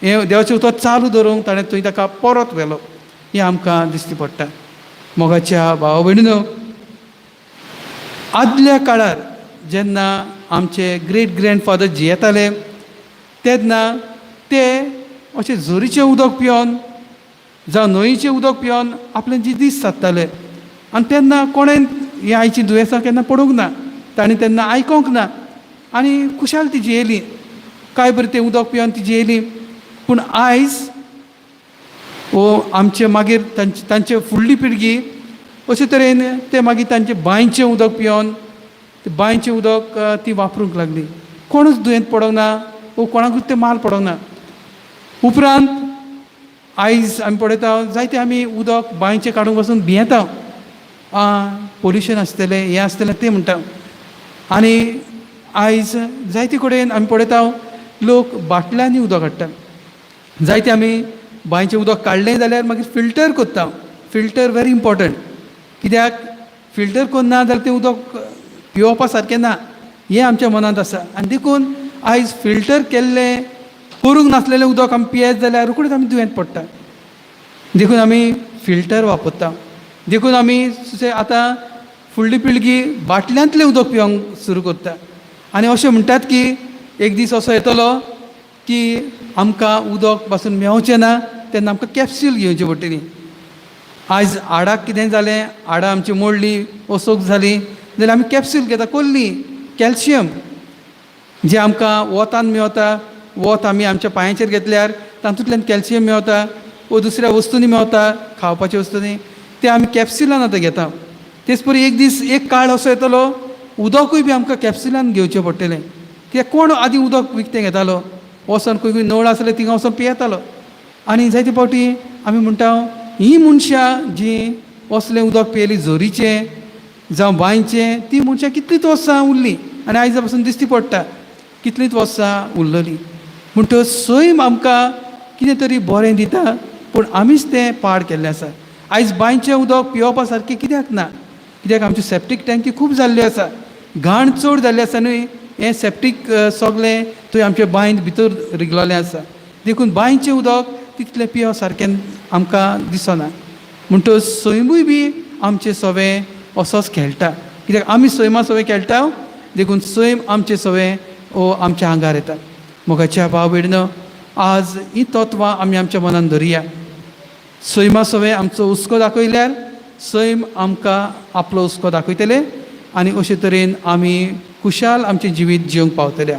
हें देवाचें उतर चालू दवरूंक ताणें थंय ताका परत व्हेलो. हें आमकां दिश्टी पडटा. मोगाच्या भावा भयणीनो, आदल्या काळार जेन्ना आमचे ग्रेट ग्रँडफादर जियेताले तेन्ना ते अशें झरीचें उदक पिवन जावं न्हंयचें उदक पिवन आपले जी दीस सादताले आनी तेन्ना कोणें हीं आयचीं दुयेंसां केन्ना पडूंक ना, तांणी तेन्ना आयकोंक ना आनी खुशाल ती जियेलीं. काय बरें तें उदक पिवन ती जियेलीं. पूण आयज वो आमचे मागीर तांचे फुडली पिळगी अशे तरेन ते मागीर तांचे बांयचें उदक पिवन ते बांयचें उदक ती वापरूंक लागली. कोणूच दुयेंत पडोंक ना वो कोणाकूच तें माल पडोंक ना. उपरांत आयज आमी पळयता जायते आमी उदक बांयचें काडूंक वचून भियेता, पोल्युशन आसतलें, हें आसतलें तें म्हणटा. आनी आयज जायते कडेन आमी पळयता लोक बाटल्यांनी उदक हाडटा. जायते आमी बांयचें उदक काडलें जाल्यार मागीर फिल्टर करता. फिल्टर व्हेरी इम्पोर्टंट, कित्याक फिल्टर करना जाल्यार तें उदक पिवपा सारकें ना हें आमच्या मनांत आसा. आनी देखून आयज फिल्टर केल्लें करूंक नासलेलें उदक आमी पियेत जाल्यार रोखडीच आमी दुयेंत पडटा. देखून आमी फिल्टर वापरता. देखून आमी आतां फुडली पिळगी बाटल्यांतलें उदक पिवंक सुरू करता. आनी अशें म्हणटात की एक दीस असो येतलो की आमकां उदक पासून मेवचें ना, तेन्ना आमकां कॅप्स्यूल घेवची पडटली. आयज हाडाक कितें जालें, हाडां आमची मोडलीं, असोक जालीं जाल्यार आमी कॅप्स्यूल घेता, कोल्ली कॅल्शियम. जें आमकां वोतान मेवता, वोत आमी आमच्या पांयांचेर घेतल्यार तातूंतल्यान कॅल्शियम मेवता वो दुसऱ्या वस्तूंनी मेवता, खावपाच्या वस्तूंनी, ते आमी कॅप्सुलान आतां घेता. तेच परी एक दीस एक काळ असो येतलो उदकूय बी आमकां कॅप्सुलान घेवचें पडटलें. कित्याक कोण आदीं उदक विकतें घेतालो, वचोन खंय खंय नळ आसले थिंगा वचोन पियेतालो. आनी जायते फावटी आमी म्हणटा हीं मनशां जीं असलें उदक पियेलीं झरीचें जावं बांयचें, तीं मनशां कितलींच वर्सां उरलीं आनी आयज पासून दिश्टी पडटा कितलींच वर्सां उरलेलीं. म्हणटच सैम आमकां कितें तरी बरें दिता, पूण आमीच तें पाड केल्लें आसा. आयज बांयचें उदक पिवपा सारकें कित्याक ना? कित्याक आमच्यो सॅप्टीक टँकी खूब जाल्ल्यो आसा, घाण चड जाल्ली आसा न्हय, हें सॅप्टीक सगलें थंय आमच्या बांयंत भितर रिगलेलें आसा. देखून बांयचें उदक तितलें पिवप सारकें आमकां दिसना. म्हणटच सैमूय बी आमचें सवें असोच खेळटा, कित्याक आमी सैमा सवें खेळटा, देखून सैम आमचें सवें ओ आमच्या आंगार येता. मोगाच्या भाव भयणीनो, आज हीं तत्वां आमी आमच्या मनान धरुया. सैमा सवें आमचो हुस्को दाखयल्यार सैम आमकां आपलो हुस्को दाखयतले आनी अशे तरेन आमी खुशाल आमचें जिवीत जिवंक पावतले.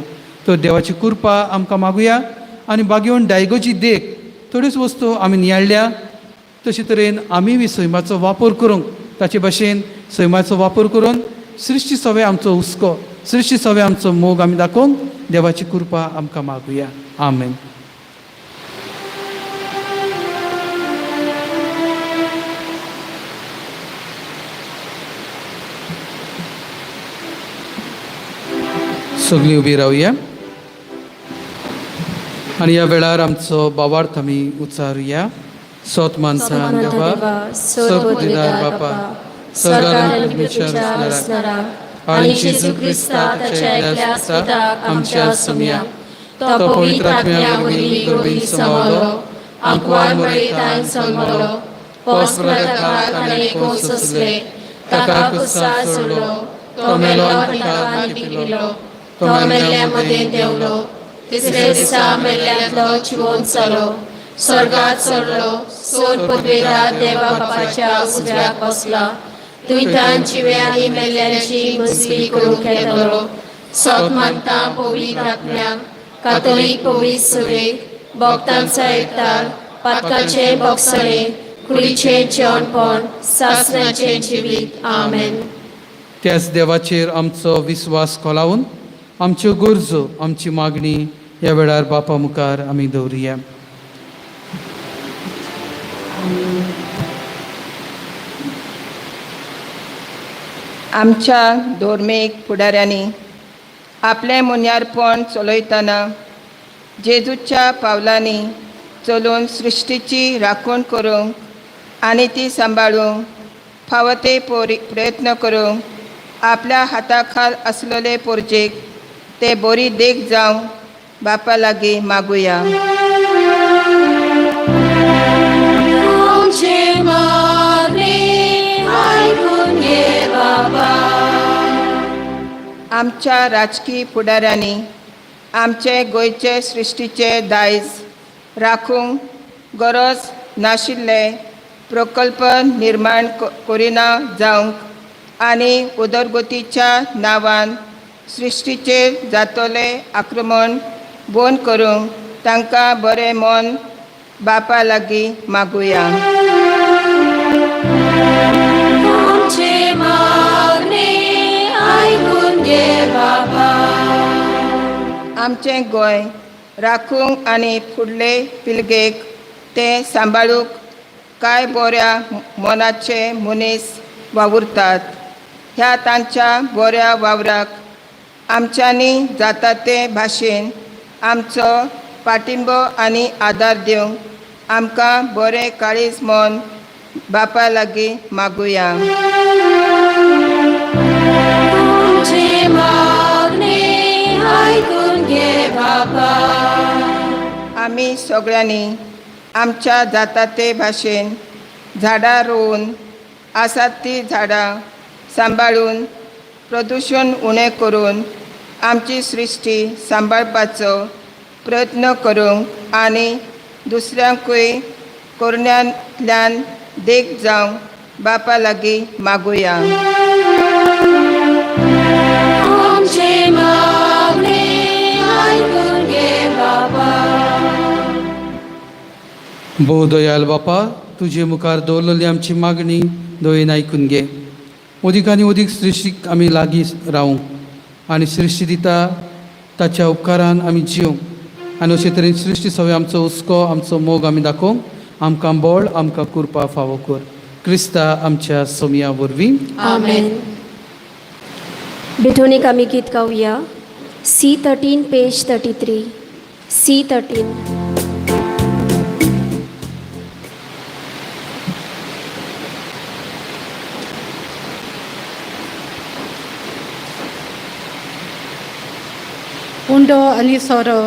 तर देवाची कृपा आमकां मागुया आनी बागेवन डायगोची देख थोड्योच वस्तू आमी नियाळ्ळ्या, तशे तरेन आमी बी सैमाचो वापर करूंक, ताचे भाशेन सैमाचो वापर करून सृश्टी सवें आमचो हुस्को, सृश्टी सवें आमचो मोग आमी दाखोवंक देवाची कृपा आमकां मागुया. आमेन. सगळीं उबी रावया आनी ह्या वेळार आमचो बावार्थ आमी उच्चारुया. सोत मानसान देवा, सर्व बापा, सरकार असणारा आनी जेजू क्रिस्ता ताच्या एकल्या पुताक आमच्या सोम्या, तो पवित्र आत्म्या वरवीं गर्भीत समावलो, आंकवार मरेतान जल्मलो, पोस प्रतापाक ताणें कोस सोंसले, ताका कुसार सोडलो, तो मेलो आनी ताका लिपिलो, तो मेल्ल्या मदें देंवलो, तिसरे दिसा मेल्ल्यांतलो जिवोन जालो, स्वर्गात चडलो, सोद पदवेदार देवा बापाच्या उजव्याक बसला, दुयतान जिवे आनी मेल्ल्यांची मजली करूंक येतलो. सोत मानता पवित्र आत्म्याक, कातोलीक पवित्र सुवेक, भक्तांचा एकतार, पातकाचें बोगसणें, कुडीचें जेवणपण, सासणाचें जिवीत. आमेन. त्याच देवाचेर आमचो विस्वास कोलावन आमच्यो गरजो, आमची मागणी ह्या वेळार बापा मुखार आमी दवरुया. आमच्या धर्मीक फुडाऱ्यांनी आपलें मुन्यारपण चलयतना जेजूच्या पावलांनी चलून सृश्टीची राखण करूंक आनी ती सांबाळूंक फावो ते प्रयत्न करूंक आपल्या हाताखाल आसलेले पोरजेक ते बरी देख जावं बापा लागीं मागुया. आमचें मागणें आयकून घे बाबा. आमच्या राजकी फुडाऱ्यांनी आमचे गोंयचे सृश्टीचे दायज राखूंक गरज नाशिल्ले प्रकल्प निर्माण करिना जावंक आनी उदरगतीच्या नांवान सृश्टीचेर जातलें आक्रमण बंद करूंक तांकां बरें मन बापा लागीं मागुया. आमचें मागणें आयकून घे बाबा. आमचें गोंय राखूंक आनी फुडले पिळगेक तें सांबाळूंक कांय बऱ्या मनाचे मनीस वावुरतात. ह्या तांच्या बऱ्या वावराक आमच्यांनी जाता ते भाशेन आमचो पाटिंबो आनी आदार दिवंक आमकां बरें काळीज मन बापा लागीं मागुया. आमचें मागणें आयकून घे बाबा. आमी सगळ्यांनी आमच्या जाता ते भाशेन झाडां रोवन आसात ती झाडां सांबाळून प्रदुशण उणें करून आमची सृश्टी सांबाळपाचो प्रयत्न करूंक आनी दुसऱ्यांकूय करण्यांतल्यान देख जावंक बापा लागीं मागुया. आमचें मागणें भोव दयाल बापा, तुजे मुखार दवरलेली आमची मागणी दयेन आयकून घे. ओदीक आनी ओदीक सृश्टीक आमी लागीं रावूंक आनी सृश्टी दिता ताच्या उपकारान आमी जिवंक आनी अशे तरेन सृश्टी सगळे आमचो हुस्को, आमचो मोग आमी दाखोवंक आमकां बळ, आमकां कृपा फावो कर. क्रिस्ता आमच्या सोमया वरवीं. आमेन. भेटवणीक आमी गीत गावया. C 13, page 33, C 13. उंडो आनी सोरो.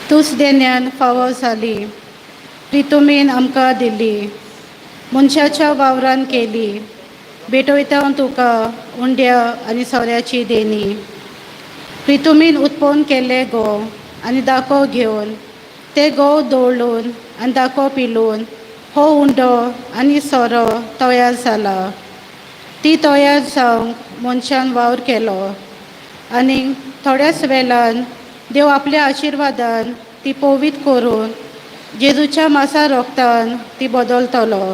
तूच देण्यान फावो जाली प्रितुमीन आमकां दिली, मनशाच्या वावरान केली. भेटयता तुका उंड्या आनी सोऱ्याची देणी. प्रितुमीन उत्पन्न केल्ले गोव आनी दाको घेवन, ते गोव दवळून आनी दाको पिलून हो उंडो आनी सोरो तयार जाला. ती तयार जावंक मनशान वावर केलो आनी थोड्याच वेळान देव आपल्या आशिर्वादान ती पवित्र करून जेजूच्या मासा रोगतान ती बदलतलो.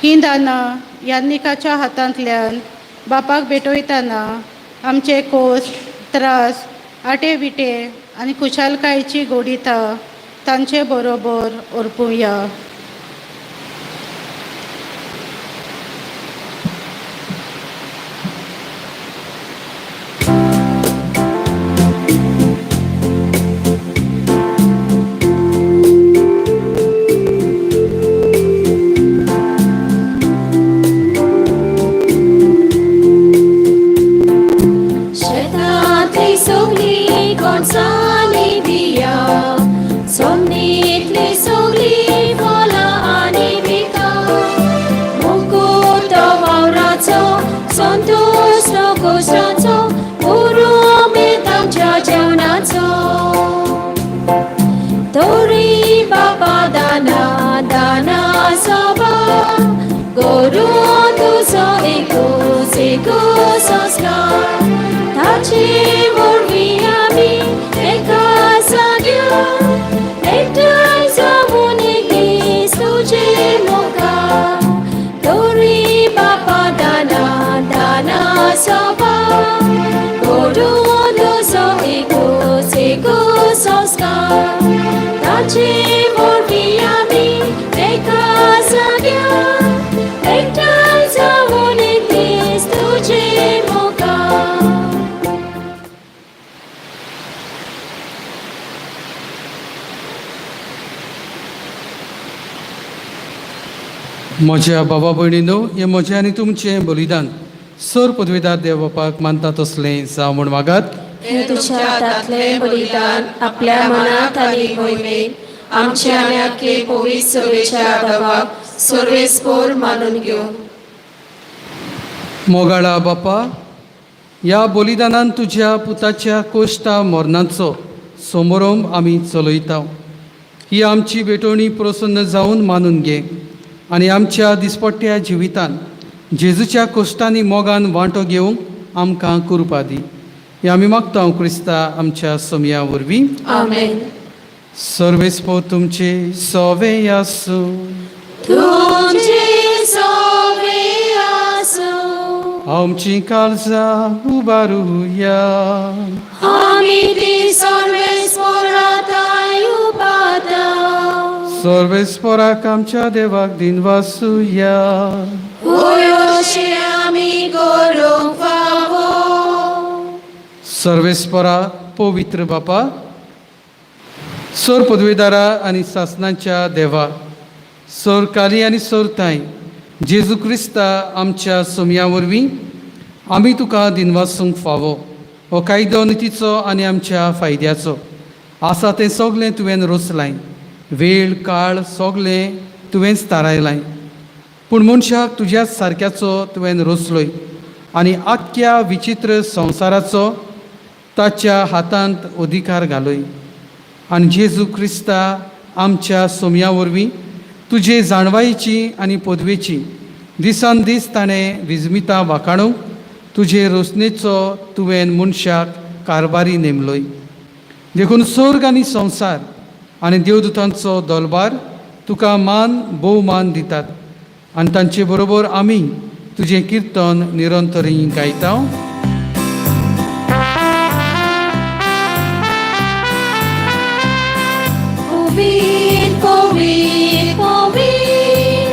हीं दानां यान्निकाच्या हातांतल्यान बापाक भेटयतना आमचे कोस, त्रास, आटे विटे आनी खुशालकायेची गोडिता तांचे बरोबर ओरपुया. शेतांतली सगळी गोडसाणी बिया, जमनींतली सगळी फळां आनी पिकां, मुकुट वावराचो, संतोश घोशाचो, उमेद आमच्या जेवणाचो. तोरी बापा दाना दाना सभा गोरू तुजो एकूच एकूच संस्कार, ताचे वरवीं आमी एका जाग्यार एकठांय जावन एक दीस तुजे मुखार. तोरी बापा दाना दाना सभा गोरू तुजो एकूच एकूच संस्कार, ताचे वरवीं आमी एका जाग्यार एकठांय जावन एक दीस तुजे मुखार. म्हज्या बाबा भयणीनो, हें म्हजें आनी तुमचें बलिदान सर पदवेदार देव बापाक मानता तसलें जावं म्हूण मागात. हे तुझ्या हातांतलें बलिदान आपल्या मनात आनी मोहिमेत आमच्या आनी आख्खे पवित्र सभेच्या दबाक सर्वेस्पोर मानून घेवं. मोगाळा बापा, ह्या बलिदानान तुज्या पुताच्या कोश्टा मरणाचो समारंभ आमी चलयता. ही आमची भेटवणी प्रसन्न जावन मानून घे आनी आमच्या दिसपट्ट्या जिवितान जेजूच्या कोश्टांनी मोगान वांटो घेवंक आमकां कृपा दी. हें आमी मागता क्रिस्ता आमच्या समया वरवीं. आमेन. सर्वेस्पो तुमचे सोवे आसूं. तुमचे सोवे आसूं. आमची काळजां उबारुया. आमी ती सर्वेस्पोराताय उपाता. सर्वेस्पोराक आमच्या देवाक दिनवासुया. होय, आमी करूंक फावो. सर्वेस्परा, पवित्र बापा, सर पदवेदारा आनी सासनाच्या देवा, सर काली आनी सर ताई, जेजू क्रिस्ता आमच्या सोमया वरवीं आमी तुका दिनवासूंक फावो. हो कायदो नितीचो आनी आमच्या फायद्याचो आसा. तें सगलें तुवें रोसलाय. वेळ काळ सगलें तुवेंच थारायलाय. पूण मनशाक तुज्याच सारक्याचो तुवें रोसलोय आनी आख्ख्या विचित्र संवसाराचो ताच्या हातांत अधिकार घालोय. आनी जेजू क्रिस्ता आमच्या सोमया वरवीं तुजे जाणवायेची आनी पदवेची दिसान दीस ताणें विजमिता वाखाणूंक तुजे रोसणेचो तुवें मनशाक कारभारी नेमलोय. देखून स्वर्ग आनी संवसार आनी देवदूतांचो दलबार तुका मान भोवमान दितात आनी तांचे बरोबर आमी तुजें किर्तन निरंतरी गायता. Povid, povid, povid,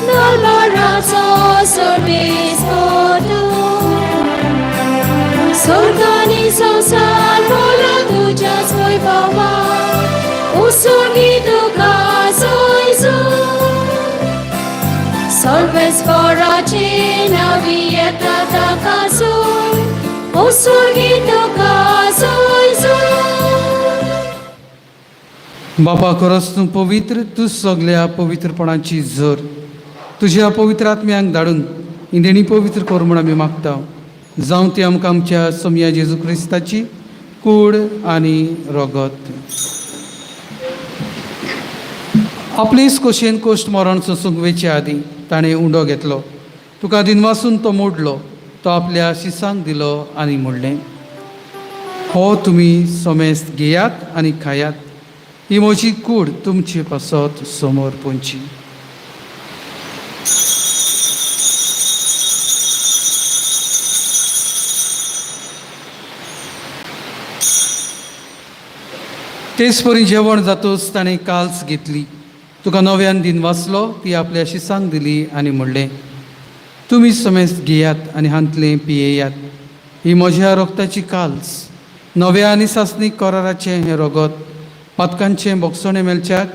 दरबाराचो सर्वेस्पर. स्वर्ग आनी संवसार भरला तुज्याच वैभवान, उसुर्गी तुका जय जय. सर्वेस्पराचे नांवी येता ताका जय, उसुर्गी तुका जय जय. बापा खरोच तूं पवित्र, तूं सगल्या पवित्रपणाची झर. तुज्या पवित्र आत्म्यांक धाडून ही देणी पवित्र कर म्हूण आमी मागता. जावं ती आमकां आमच्या सोमया जेजू क्रिस्ताची कूड आनी रगत. आपलेच कोशेन कोश्ट मरण सोंसूंक वेचे आदीं ताणें उंडो घेतलो, तुका दिनवासून तो मोडलो, तो आपल्या शिसांक दिलो आनी म्हणलें, हो तुमी समेस्त घेयात आनी खायात, ही म्हजी कूड तुमचे पासत समोर पोंची. तेच परी जेवण जातूच ताणें काल्स घेतली, तुका नव्यान दिन वाचलो, ती आपल्या शिसांक दिली आनी म्हणलें, तुमी समेस्त घेयात आनी हांतलें पियेयात, ही म्हज्या रोगताची काल्स, नव्या आनी सासणीक कराराचें हें रगत पातकांचें बोगसणें मेळच्याक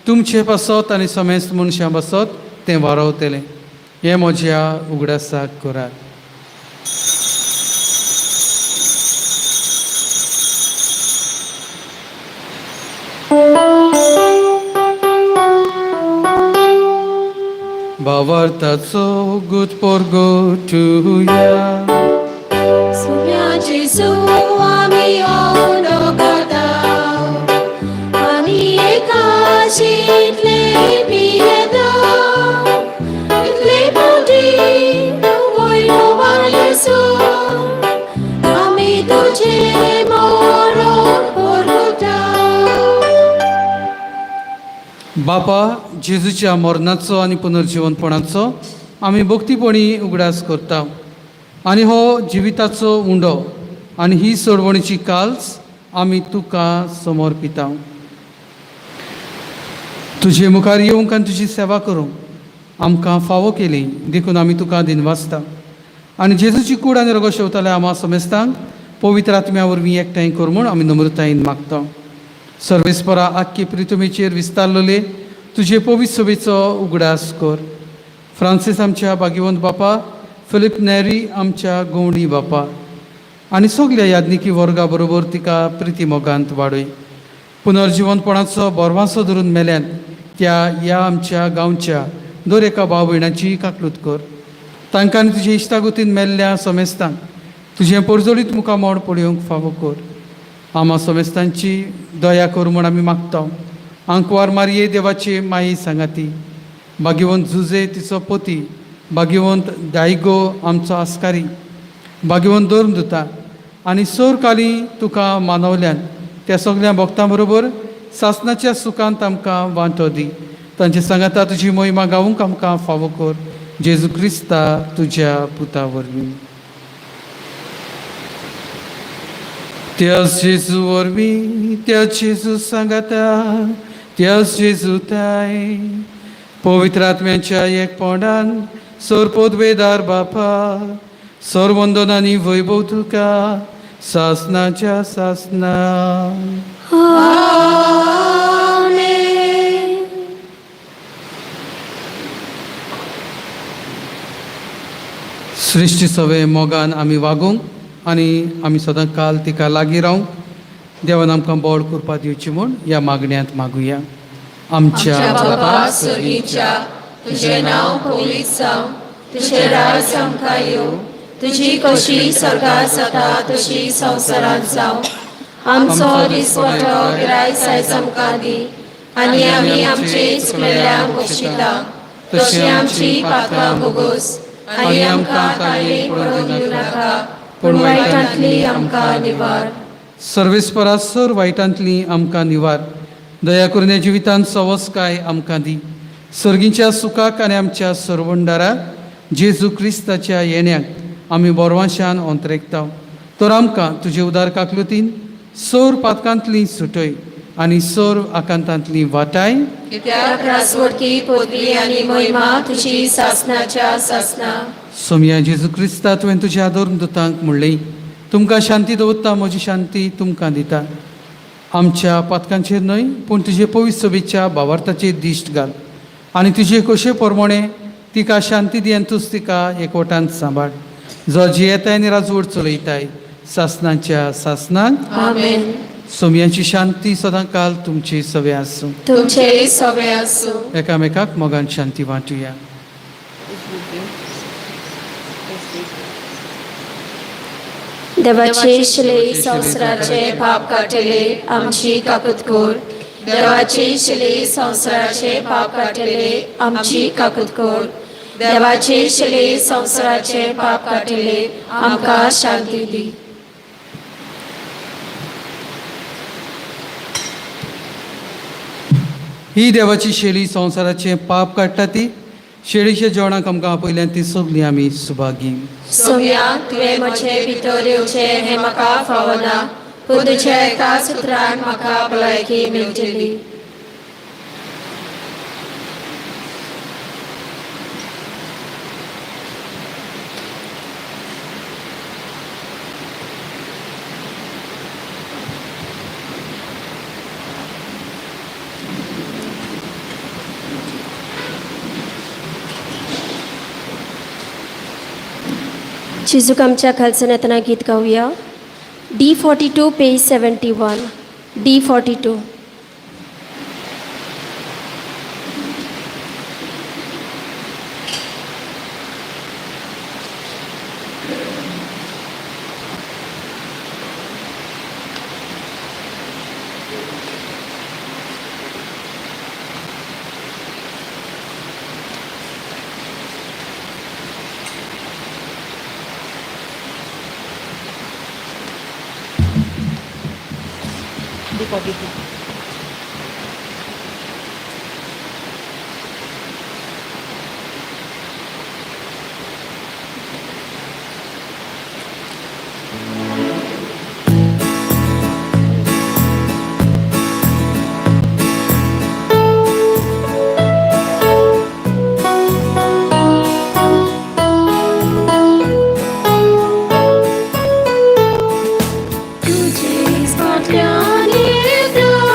तुमचे पासत आनी समेस्त मनशां पासत तें वारवतलें. हें म्हज्या उगडासाक करात. भावार्थाचो गुट परगटुया. सुम्या जेजू आमी उंडो खाता आनी एकाशींतले पियेता, इतले फावटी तूं वयलो वायसो आमी तुजें मरण परगटा. बापा, जेजूच्या मरणाचो आनी पुनर्जिवनपणाचो आमी भक्तीपणी उगडास करता आनी हो जिविताचो उंडो आनी ही सोडवणीची काल्स आमी तुका समर्पिता. तुजे मुखार येवंक आनी तुजी सेवा करूंक आमकां फावो केली देखून आमी तुका दिनवासता आनी जेजूची कूड आनी रगत शेवताले आमा समेस्तांक पवित्र आत्म्या वरवीं एकठांय कर म्हूण आमी नम्रतायेन मागता. सर्वेस्परा आख्खी प्रितुमेचेर विस्तारलेले तुजे पवित्र सभेचो उगडास कर. फ्रांसीस आमच्या भाग्यवंत बापा, फिलीप नेरी आमच्या गवंडी बापा आनी सगल्या याज्ञिकी वर्गा बरोबर तिका प्रिती मोगांत वाडय. पुनर्जिवनपणाचो बोरवासो धरून मेल्यान त्या ह्या आमच्या गांवच्या दर एका भाव भयणाची काकलूत कर. तांकां आनी तुजे इश्टागतीन मेल्ल्या समेस्तांक तुजें परजळीत मुखामोड पळोवंक फावो कर. आमा समेस्तांची दया कर म्हूण आमी मागता. आंकवार मारये देवाची माई सांगाती, भाग्यवंत जुजे तिचो पती, भाग्यवंत दायगो आमचो आस्कारी, भाग्यवंत धर्मदुता आनी सोरकाली तुका मानवल्यान त्या सगल्या भक्तां बरोबर सासनाच्या सुखांत आमकां वांटो दी. तांचे सांगाता तुजी मोहिमा गावूंक आमकां फावो कर. जेजू क्रिस्ता तुज्या पुता वरवीं. त्याच जेजू वरवीं, त्याच जेजू सांगाता, त्याच जेजू ताय पवित्र आत्म्याच्या एकपणान सरपोदवेदार बापा, सरवंदन आनी वैभव तुका सासनाच्या सासना. आमेन. सृश्टी सवे मोगान आमी वागूंक आनी आमी सदां काल तिका लागीं रावंक देवान आमकां बळ करपा दिवची म्हूण ह्या मागण्यांत मागुया. आमच्या आमच्या बाबा स्वर्गीच्या, तुजें नांव पवित्र जावं, तुजें राज आमकां येवं, तुजी कशी स्वर्गार जाता तशी संवसारांत जावं. आमचो दिसवटो गिरायक आयज आमकां दी आनी आमी आमचे चुकलेल्यांक बक्षिता तशी आमची पातकां भोगोस आनी आमकां ताळयेक पडोवन दिवं नाका पूण वायटांतली आमकां निवार. सर्वेस्परा सर वायटांतली आमकां निवार. दया करून ह्या जिवितांत सवसकाय आमकां दी. सर्गीच्या सुखाक आनी आमच्या सरवंडाराक जेजू क्रिस्ताच्या येण्याक आमी बोरवांशान ओंतरेकता. तर आमकां तुजे उदार काकलुतीन सर पातकांतली सुटय आनी सर आकांतांतली वाटाय. कित्याक रासवडकी पदवी आनी महिमा तुजी सासनाच्या सासना. सोमया जेजू क्रिस्ता, तुवें तुज्या आदोर दुतांक म्हणलें, तुमकां शांती दवरता, म्हजी शांती तुमकां दिता. आमच्या पातकांचेर न्हय पूण तुजे पवित्र सभेच्या भावार्थाचेर दिश्ट घाल आनी तुजे कशे प्रमाणे तिका शांती दी आनी तूंच तिका एकवटान सांबाळ, जो जियेताय आनी राजवट चलयताय सासनाच्या सासनाक. आमेन. सोमयाची शांती सदां काल तुमची सवे आसूं. तुमचे सवे आसूं. एकामेकाक मोगान शांती वांटुया. देवाचे शिले संवसाराचे पाप काडटले आमची काकूत कर. देवाचे शिले संवसाराचे पाप काडटले आमची काकूत कर. देवाचे शिले संवसाराचे पाप काडटले आमकां शांती दी. ही देवाची शेळी संवसाराचें पाप काडटा ती शेळीच्या जेवणाक आमकां आपयल्यान ती सगळीं आमी सुभागी. सोम्या, तुवें म्हजे भितर येवचें हें म्हाका फावना, पूण तुज्या एका सुत्रान म्हाका भलायकी मेळटली. जेजूक आमच्या खालसान येतना गीत गावया. D 42 page 71, D 42. तुझेच फाटल्यान येता.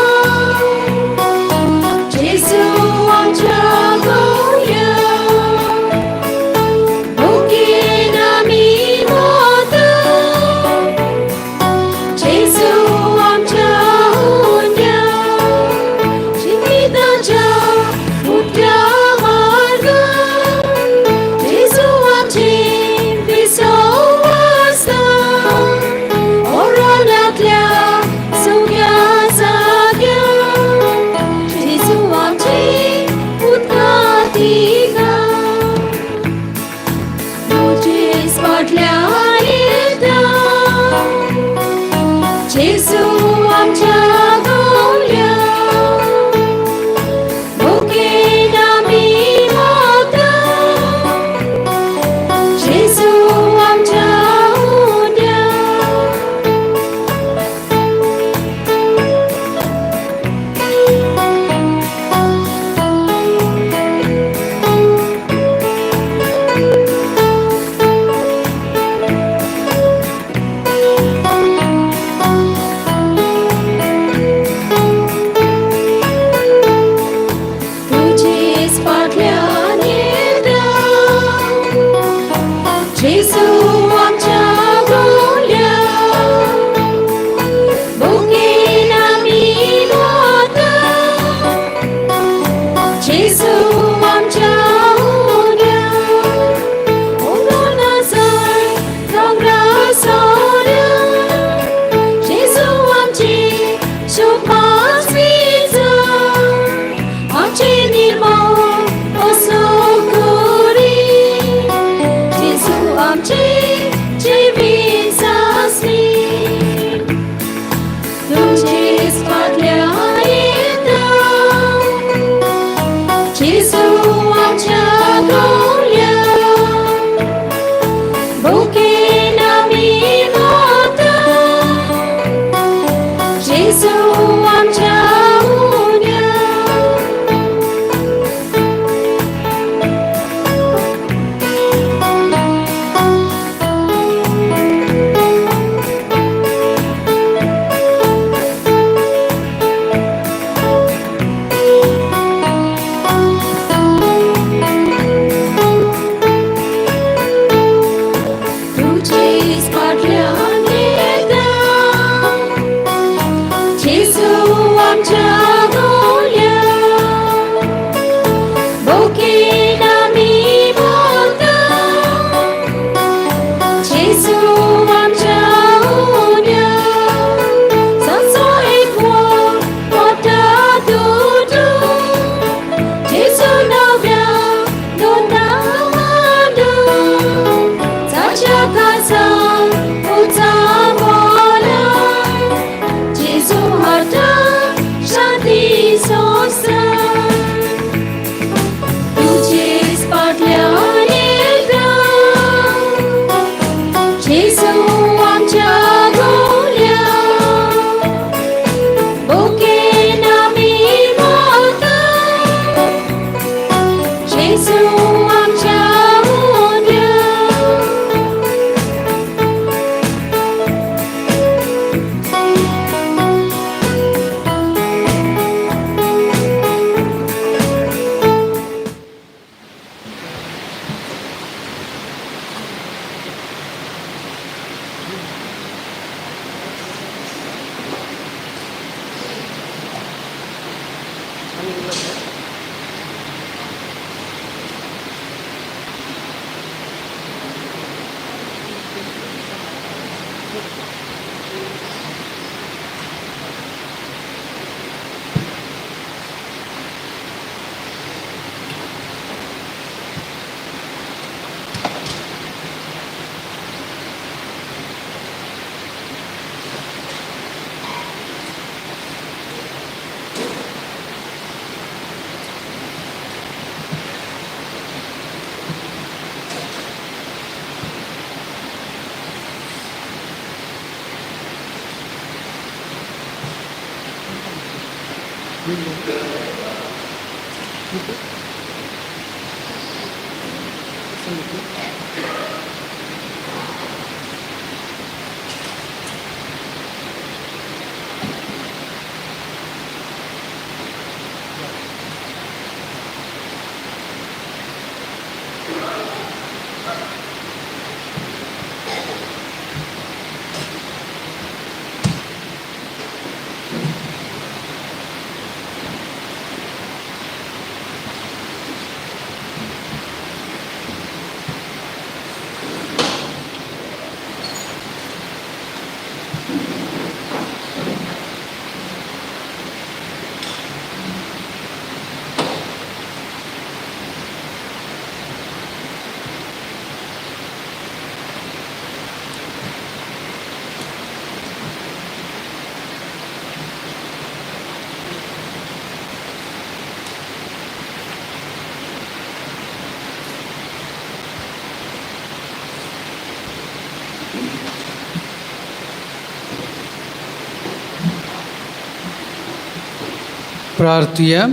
प्रार्थुया.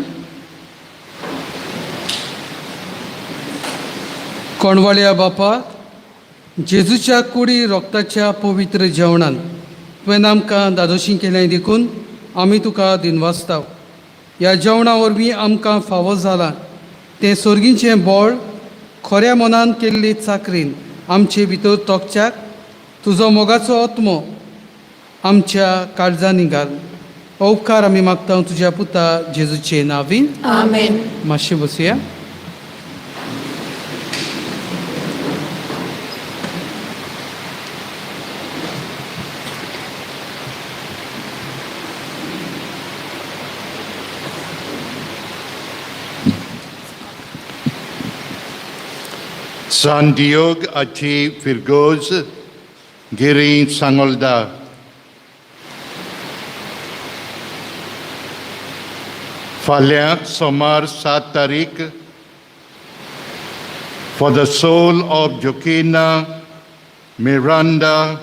कोणवाळ्या बापा, जेजूच्या कुडी रोगताच्या पवित्र जेवणान तुवें आमकां दादोशी केलें देखून आमी तुका दिनवासताव. ह्या जेवणा वरवीं आमकां फावो जालां तें सोर्गीचें बळ खऱ्या मनान केल्ले चाकरीन आमचे भितर तोखच्याक तुजो मोगाचो आत्मो आमच्या काळजांनी घाल. हो उपकार आमी मागता तुज्या पुता जेजूचे नांवीन. आमेन. मातशें बसया. San Diog Achi Firgoz Giri Sangolda. फाल्यां सोमार 7 तारीख for the soul of Joaquina Miranda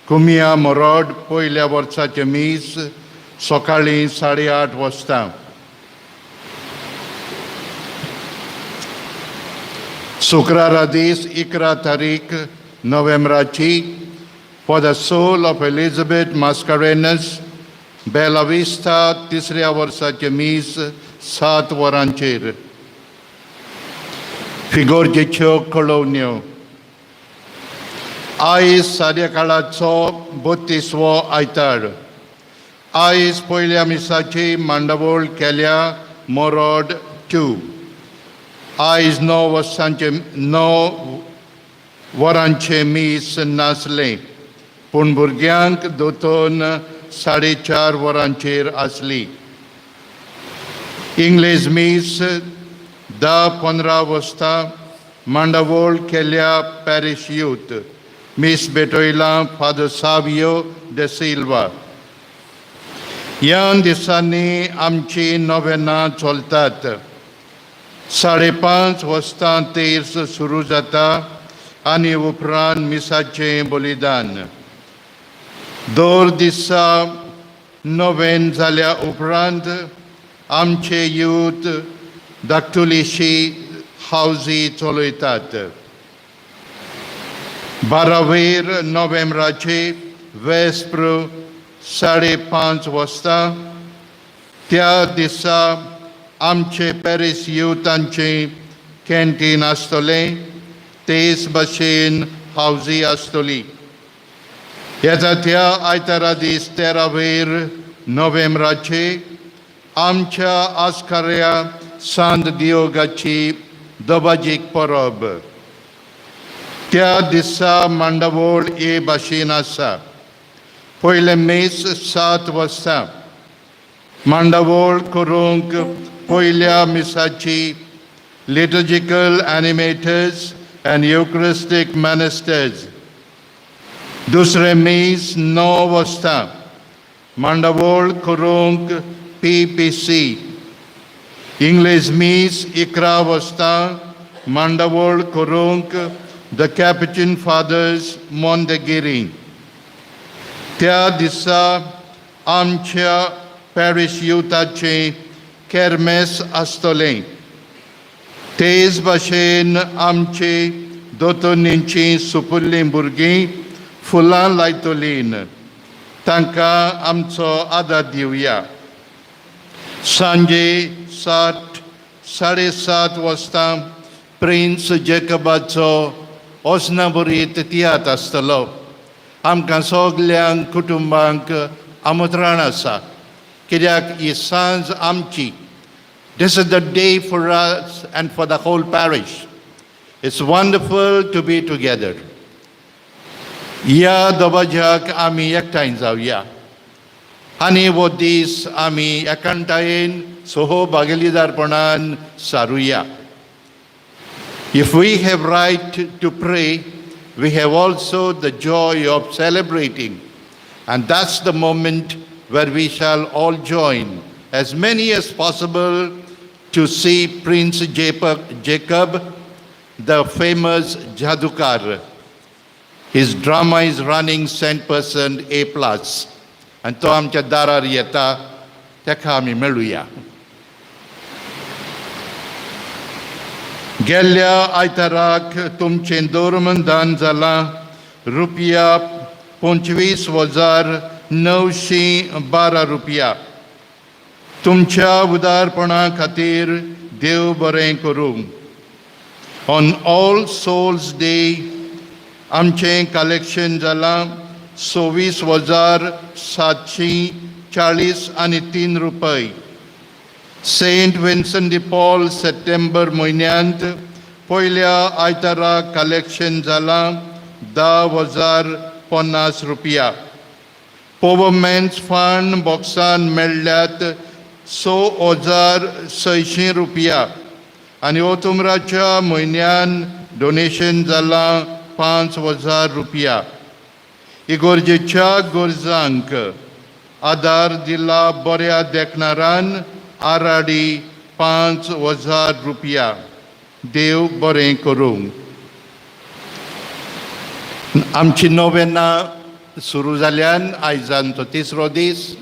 Cumia Morod पयल्या वर्साचें मीस सकाळीं 8:30 वाजता. शुक्रारा दीस 11 तारीख नोव्हेंबराची for the soul of Elizabeth Mascarenhas Bela Vista तिसऱ्या वर्साचें मीस 7 वरांचेर. फिगोर्जेच्यो कळोवण्यो. आयज सादेकाळाचो 32वो आयतार. आयज पयल्या मिसाची मांडावळ केल्या मोरोड 2. आयज 9 वरांचें मीस नासलें, पूण भुरग्यांक दोतोन 4:30 वरांचेर आसली. इंग्लीश मीस 10:15 वाजता मांडावळ केल्या पॅरीश यूथ. मीस भेटयलां फादर सावियो de Silva. ह्या दिसांनी आमची नोवेनां चलतात. 5:30 वाजता तेर्स सुरू जाता आनी उपरांत मिसाचें बलिदान. दर दिसा नोवेन जाल्या उपरांत आमचे यूथ धाकटुलीशी हावजी चलयतात. 12 नोव्हेंबराचे वेस्प्र 5:30 वाजता त्या दिसा आमचे पॅरीस युथांचे कॅन्टीन आसतलें, तेच भशेन हावजी आसतली. येता त्या आयतारा दीस 13 नोव्हेंबराचे आमच्या आस्काऱ्या सांत दियोगाची दबाजीक परब. त्या दिसा मांडावळ हे भाशेन आसा. पयलें मीस 7 वाजता मांडावळ करूंक पयल्या मिसाची liturgical animators and Eucharistic ministers. दुसरें मीस 9 वाजता मांडावळ करूंक PPC. English मीस 11 वाजता मांडावळ करूंक the Capuchin fathers Mondagiri. त्या दिसा आमच्या पॅरीश युथाचें केरमेस आसतलें. तेच भाशेन आमचे दोतोन्नींचीं सुपुल्लीं भुरगीं फुलां लायतलीं. तांकां आमचो आदार दिवया. सांजे 7, 7:30 वाजता प्रिन्स जेकबाचो ओसनाबरीत तियात्र आसतलो. आमकां सगल्यांक कुटुंबांक आमंत्रण आसा, कित्याक ही सांज आमची. This is the day for us and for the whole parish. It's wonderful to be together. ह्या दबाज्याक आमी एकठांय जावया आनी हो दीस आमी एकांतायेन सहभागिदारपणान सारुया. If we have right to pray, we have also the joy of celebrating. And that's the moment where we shall all join, as many as possible, to see Prince Jacob, the famous Jadukar. His drama is running 100% A plus. आनी तो आमच्या दारार येता, ताका आमी मेळुया. गेल्ल्या आयताराक तुमचें दान जालां रुपया 25,912 रुपया. तुमच्या उदारपणा खातीर देव बरें करूं. ऑन ऑल सोल्स डे आमचें कलेक्शन जालां 26,743 रुपये. सेंट विन्संट दी पॉल सप्टेंबर म्हयन्यांत पयल्या आयतारा कलेक्शन जालां 10,050 रुपया. पोवमेन्स फंड बॉक्सान मेळ्ळ्यात 6,600 रुपया आनी ओतुमराच्या म्हयन्यान डोनेशन जालां 5,000 रुपया. इगोर्जेच्या गरजांक आदार दिला बऱ्या देखणारान आराडी 5,000 रुपया. देव बरें करूं. आमची नोवेनां सुरू जाल्यान आयजान तो तिसरो दीस.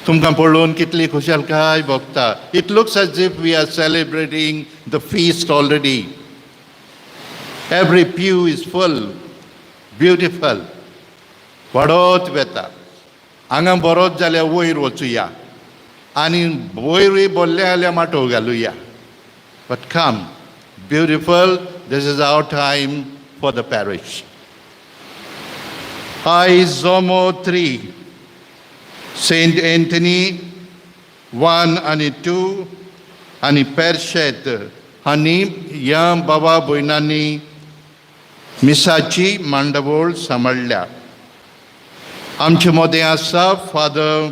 तुमकां पळोवन कितली खुशालकाय भोगता. It looks as if we are celebrating the feast already. Every pew is full, beautiful. वाडत वेता. हांगा बरोच जाल्यार वयर वचुया आनी वयरूय बोल्ले जाल्यार माटोव घालुया. But come, beautiful, this is our time for the parish. आयज जोमो 3, सेंट एंथनी 1 आनी 2 आनी पेरशेत हांणी ह्या बाबा भयणांनी मिसाची मांडवळ सांबाळ्ळ्या. आमचे मदें आसा फादर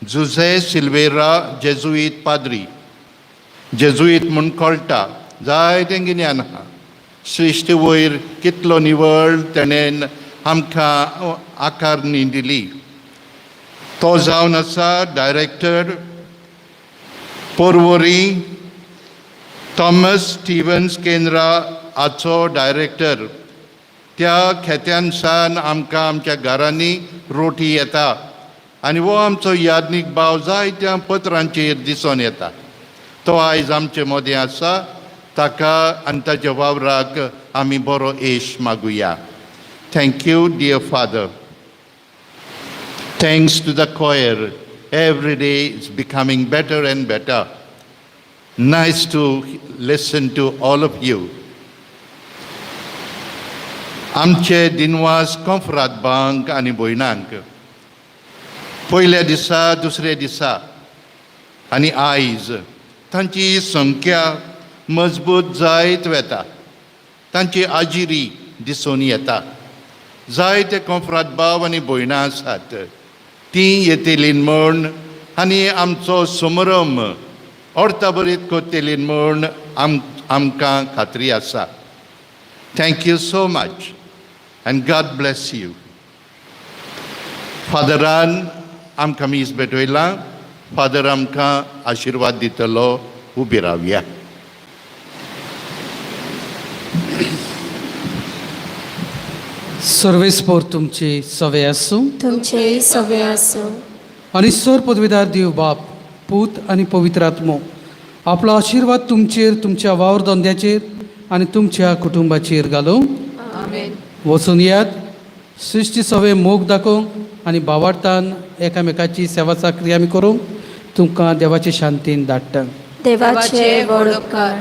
जुझे सिल्वेरा, जेजुईत पाद्री. जेजुईत म्हूण कळटा जायतें गिन्यान आहा. सृश्टी वयर कितलो निवळ तेणेन आमकां आकारणी दिली. तो जावन आसा डायरेक्टर पोरवरी थॉमस स्टिवन्स केंद्रा हाचो डायरेक्टर. त्या खेत्यानसान आमकां आमच्या घरांनी रोटी येता आनी हो आमचो याज्ञीक भाव जायत्या पत्रांचेर दिसोन येता. तो आयज आमचे मदें आसा. ताका आनी ताच्या वावराक आमी बरो येश मागुया. Thank you, dear father. Thanks to the choir. Every day it's becoming better and better. Nice to listen to all of you. आमचे दिनवास कोंफ्राद भावांक आनी भयणांक. पयल्या दिसा, दुसऱ्या दिसा आनी आयज तांची संख्या मजबूत जायत वेता. तांची आजिरी दिसून येता. जायते कोंफ्राद भाव आनी भयणां आसात, तीं येतलीं म्हूण आनी आमचो समारंभ अर्थाभरीत करतलीं म्हूण आमकां खात्री आसा. Thank you so much and God bless you. फादरान आमकां मीस भेटयलां. फादर आमकां आशिर्वाद दितलो. उबी रावया. सर्वेस्पोर तुमची सवे आसूं. तुमचेय सवे आसूं. आनी सर पदवीदार देव बाप, पूत आनी पवित्र आत्मो आपलो आशिर्वाद तुमचेर, तुमच्या वावर धंद्याचेर आनी तुमच्या कुटुंबाचेर घालूं. वचून यात, सृश्टी सवे मोग दाखोवंक आनी भावार्थान एकामेकाची सेवा चाकरी आमी करूंक तुमकां देवाचे शांतीन धाडटा. देवाचे व्हड उपकार.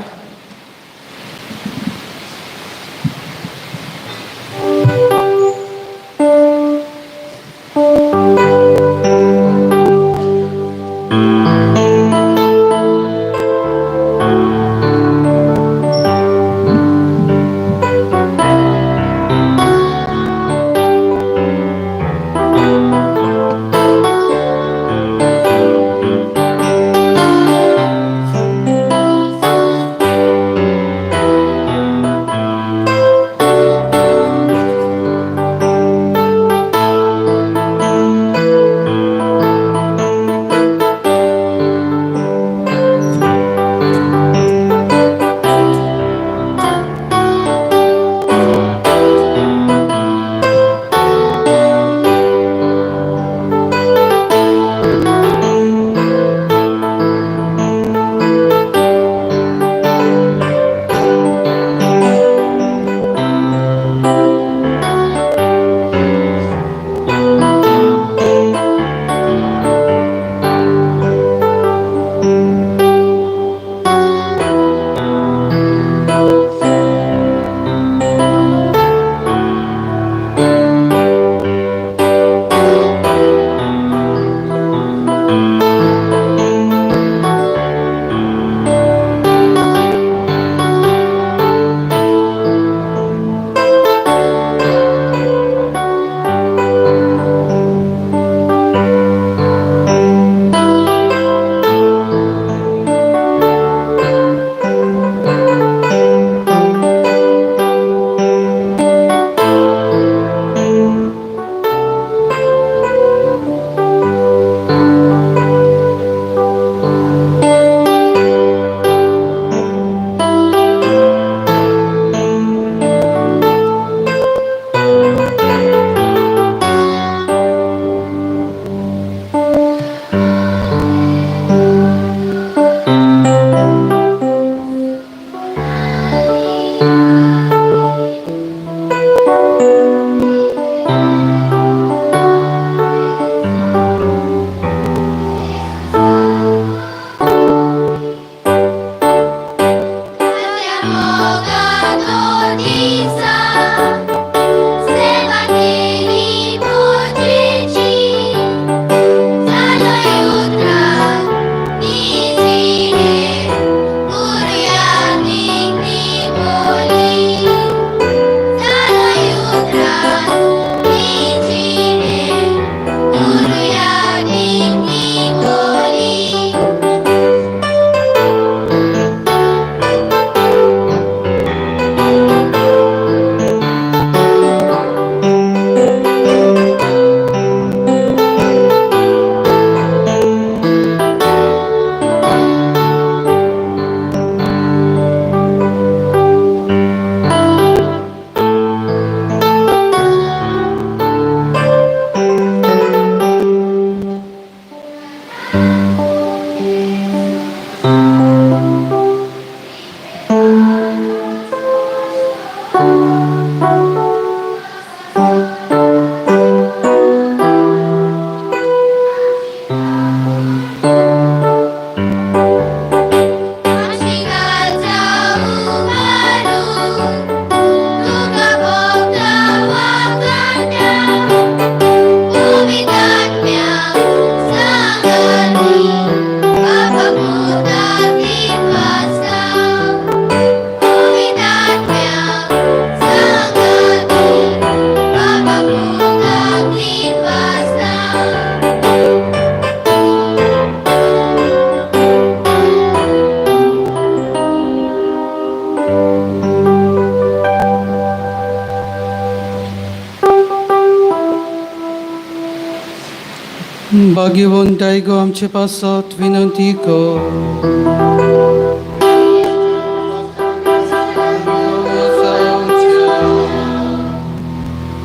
भाग्यवंताय गो आमचे पासत विनंती कर.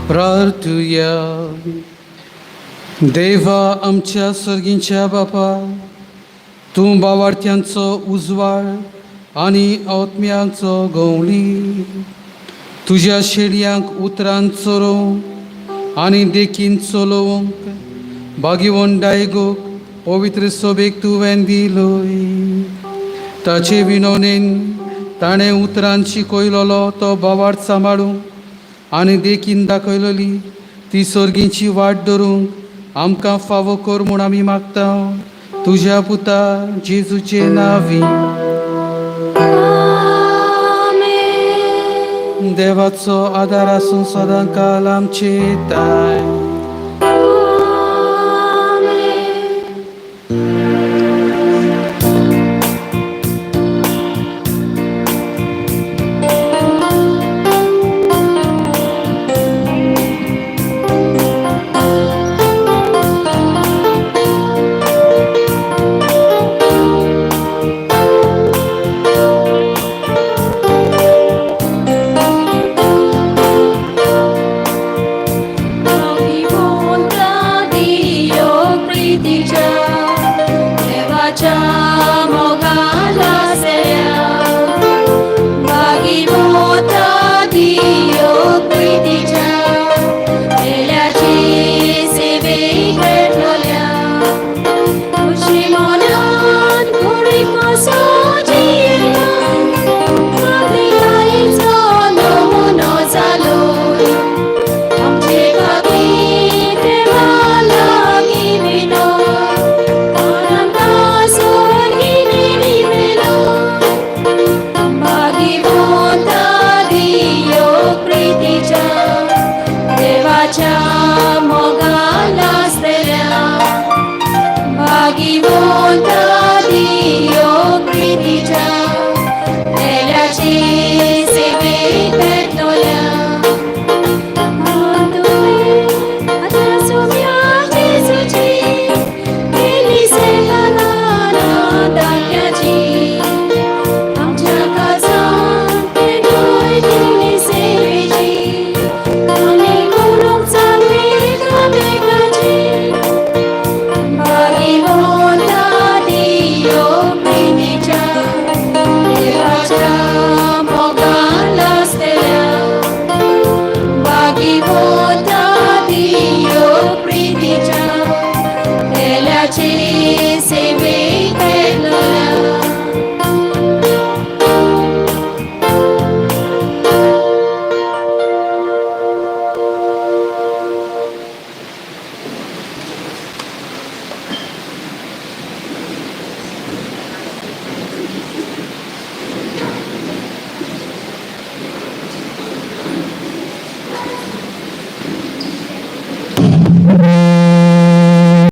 प्रार्थुया. देवा आमच्या सर्गींच्या बापा, तूं बावार्थ्यांचो उजवाड आनी आत्म्यांचो गवळी. तुज्या शेडयांक उतरान चरोवंक आनी देखीन चलोवंक बागीवन डायगोक पवित्र सोबेक तुवें दिलोय. ताचे विनवणेन ताणें उतरान शिकयलोलो तो बावार्थ सांबाळूंक आनी देखीन दाखयलोली ती सर्गींची वाट धरूंक आमकां फावो कर म्हूण आमी मागता, तुज्या पुता जेजूचे नांवी. देवाचो आदार आसूं सदां काल आमचे ताय.